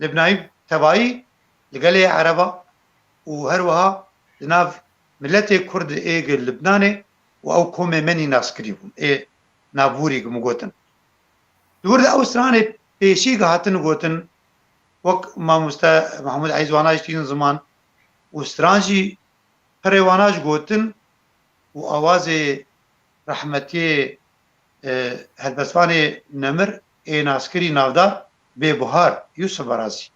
Libnayî tevayî li gelê Ereba û her wiha di nav miletê Kurd ê gi Libnanê û ew komê menî naskirî bûn. Ê navbûrî gi min gotin. Di wir de ew stranê pêşî gi hatin gotin, wek mamoste Mehmûd Eyîz wana jî tînin ziman û stran jî pirê wana ji gotin û awazê rehmetiyê, e, helbestvanê nemir ê naskirî navdar Bêbuhar Yusuf Barazî.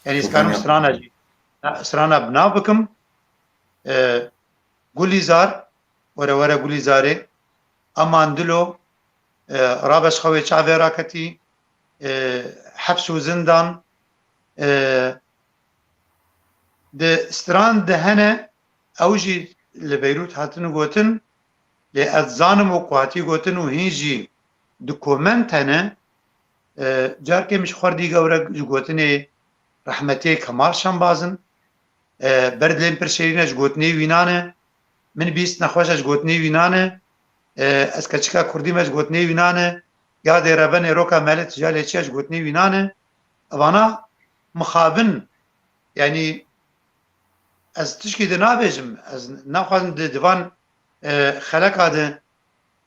Yanî ez karim strana jî, strana bi nav bikim. E, Gulîzar, were were Gulîzarê, Aman Dilo, e, Rabe ji xewê çavê raketî, e, Heps û Zindan, e, di stran de hene, ew jî li Beyrût hatin gotin, lê ez zanim wek ku hatî gotin û hîn jî di koment hene, e, carkê min ji xwerdî gewre ji gotinê rehmetiyê Kemal Şembaz in. E, Berdilên pir şêrîn e ji gotinê wî nane. Min bîst nexweş e ji gotinê wî nane. E, ez keçika kurdî me ji gotinê wî nane. Yadê rebenê roka melê tija lê çi ye ji gotinê wî nane. Evana mixabin, yanî ez tişkî de nabêjim. Ez naxwazim di, di van, e, xeleka de,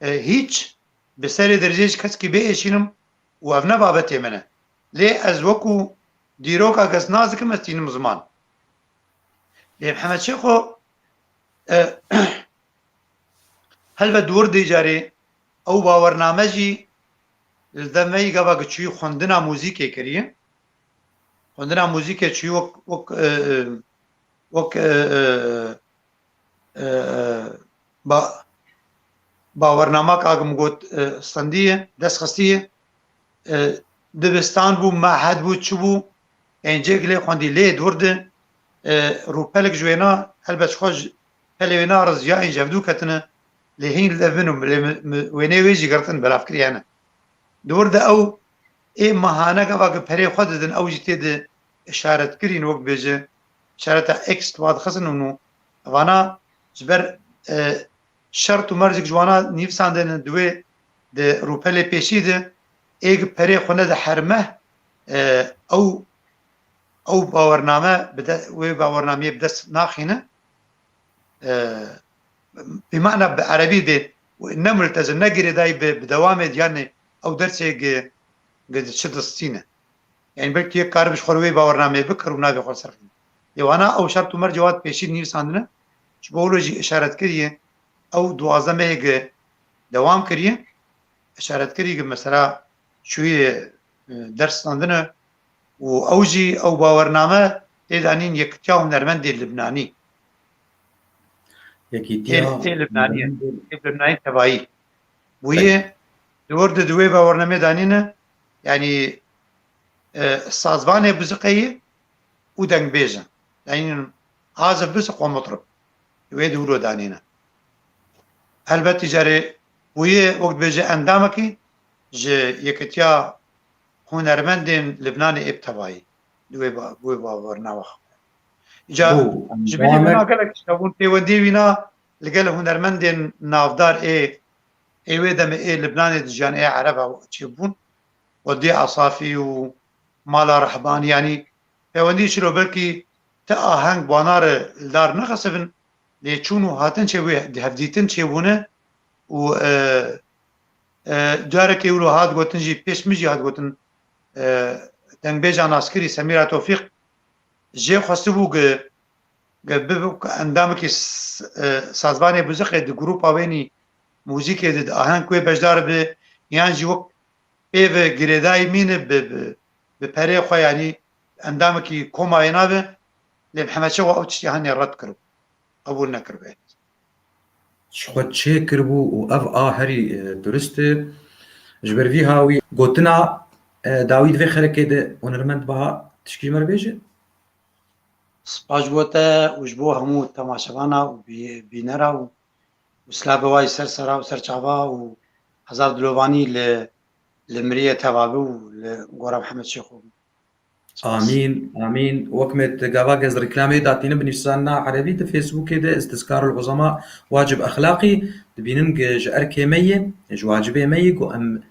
e, hîç bi serê dericê ji kesekî biêşînim û ev ne babetê min e. Lê ez wekû dîroka kes nazikim, ez tînim ziman. Lê Mihemed Şêxo, e, helbet di wir dê carê ew bawername jî li demeyî gava ki çûyî xwendina muzîkê kiriye. Xwendina muzîkê çûyî wek, wek, e, e, wek, e, e, e, ba-, bawernama ka min got, e, stendiye, dest xistiye, e, dibistan bû, mehed bû, çi bû, ên cêk lê xwendî lê dûr di, e, rûpelek ji wêna, helbet ji xwe ji pelê wêna riziya ên ji hevdû ketine, lê hîn li dev min û lê mi, mi, wêneyê wê jî girtin, belav kiriye hene. Di wir de ew ê mehane gava ki perê xwe didin, ew jî tê di işaret kirîn, wek bêje, işareta X tu va dixistin û nû. Vana ji ber, e, şert û mercek ji wana nivîsandin di wê di rûpelê pêşî de ê ki perê xwe nede her meh, e, ew, ew bawername bi de-, wê bawernameyê bi dest naxîne. E, bi mana bi erebî de ne multezim, ne girêdayî bi, bi dewamê diyanê ew dersê gi, gi çi distîne. Yani belkî yek karib ji xwe wê bawernameyê bikir û navê xwe serxîne. Lê wana ew şert û mercê wat pêşî nivîsandine, ji bo wilo jî işaret kiriye, ew duwazdeh mehê gi dewam kiriye, işaret kiriye ki mesela çûye, e, ders standine û ew jî ew bawername tê danîn Yekitiya Hunermendê Libnanî. Yekîtiya Ê, ê Libnanî ye. Hunermendê Ê Libnanî tevayî. Bûye, Belê. Di wir de di wê bawernamê danîne, yanî, e, sazvanê biziqeyî û dengbêj e. Danîn Azif Biziq û Mutrib. Di wê di wilo danîne. Helbet îcarê bûye wek dibêje endamekî ji Yekitiya Hunermendên Libnanê ê bi tevayî. Di wê ba-, wê bawername xwe. Îcar Bû, ji bilî endamê- wina gelek tişt hebûn, pêwendiyê wîna li gel hunermendên navdar ê ê wê demê ê Libnanê dijiyan, ê Ereba çêbûn, Wedî Esafî û Mala Rehbanî, yanî pêwendî çilo belkî ti aheng wana re li dar nexisibin, lê çûn û hatin çêbûye, hevdîtin çêbûne û, e, e, carekê wilo hat gotin jî, pêş min jî hat gotin, e, dengbêja naskirî Semîra Tofîq jê xwestibû ki, ki bibe endamekî s-, e, sazvanê muzîkê di grûpa wênî muzîkê de, di aheng wê beşdar be, yan jî wek pê ve girêdayî mîne bi, bi, bi perê xwe, yanî endamekî koma wê nabe, lê Mihemed Şêxo ew tiştî hanê red kiribû, qebûl nekiribe. Ji xwe çêkiribû û ev a herî, e, durist e. Ji ber vî hawî gotina, e, dawî di vê xelekê de hunermend Baha tişkî ji me re bêje? Spas ji bo te û ji bo hemû temaşevana û bî-, bînera û, û silavê wa yî ser sera û ser çava û hezar dilovanî li, li miriyê teva bi û li gora Mihemed Şêxo bi. Spas. Amîn, amîn. Wek me te gava gez reklamê datîne bi nivîsandina erebî di Facebookê de, Îstizkarul Uzema Wacib Exlaqî, dibînin ge ji erkê me yê, ji wacibê me yê, ku em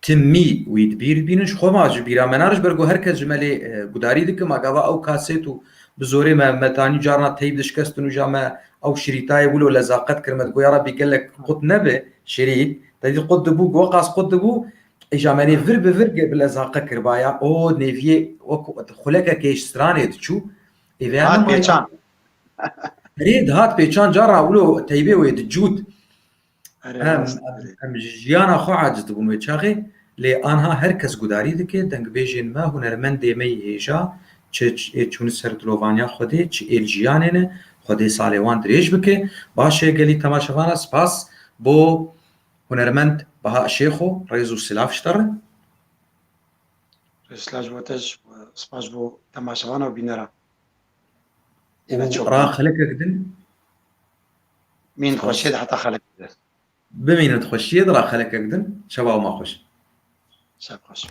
timî wî di bîr dibînin, ji xwe ma ji bîra me nare, ji ber ku her kes ji me lê, e, gudarî dike, ma gava ew kasêt û bi zorê me, me tanî carna teyb dişkestin û ja me ew şirîtayê wilo lezaqet kir, me digo, ya Rabbî gelek qut nebe şirît, te dî qut dibû, ku weqas qut dibû, îja me nê vir bi vir ge bi lezaqe kiribaya, o nêviyê wek xulekekê ji stranê diçû, êveya Hat nema ya. pêçan. Erê dihat pêçan, cara wilo teybê wê dicût. Erê, Em, rast, em, erê. em ji jiyana xwe aciz dibûn wê çaxê, lê anha her kes gudarî dike, dengbêjên me, hunermendê me yê hêja, çi, çi ê çûne ser dilovaniya Xwedê, çi ê li jiyanê ne, Xwedê salê wan dirêj bike. Baş e, gelî temaşevana, spas bo hunermend Baha Şêxo, rêz û silav ji te re. Rêz silav ji bo te, spas ji bo temaşevana û bînera. Û Ême çok ra ne. Xelekek din. Mîn Spas. Xweşiyê de heta xelekek de. Bimînin xweşiyê de, ra Xelekek din. Şeva ma xweş. Şev xweş.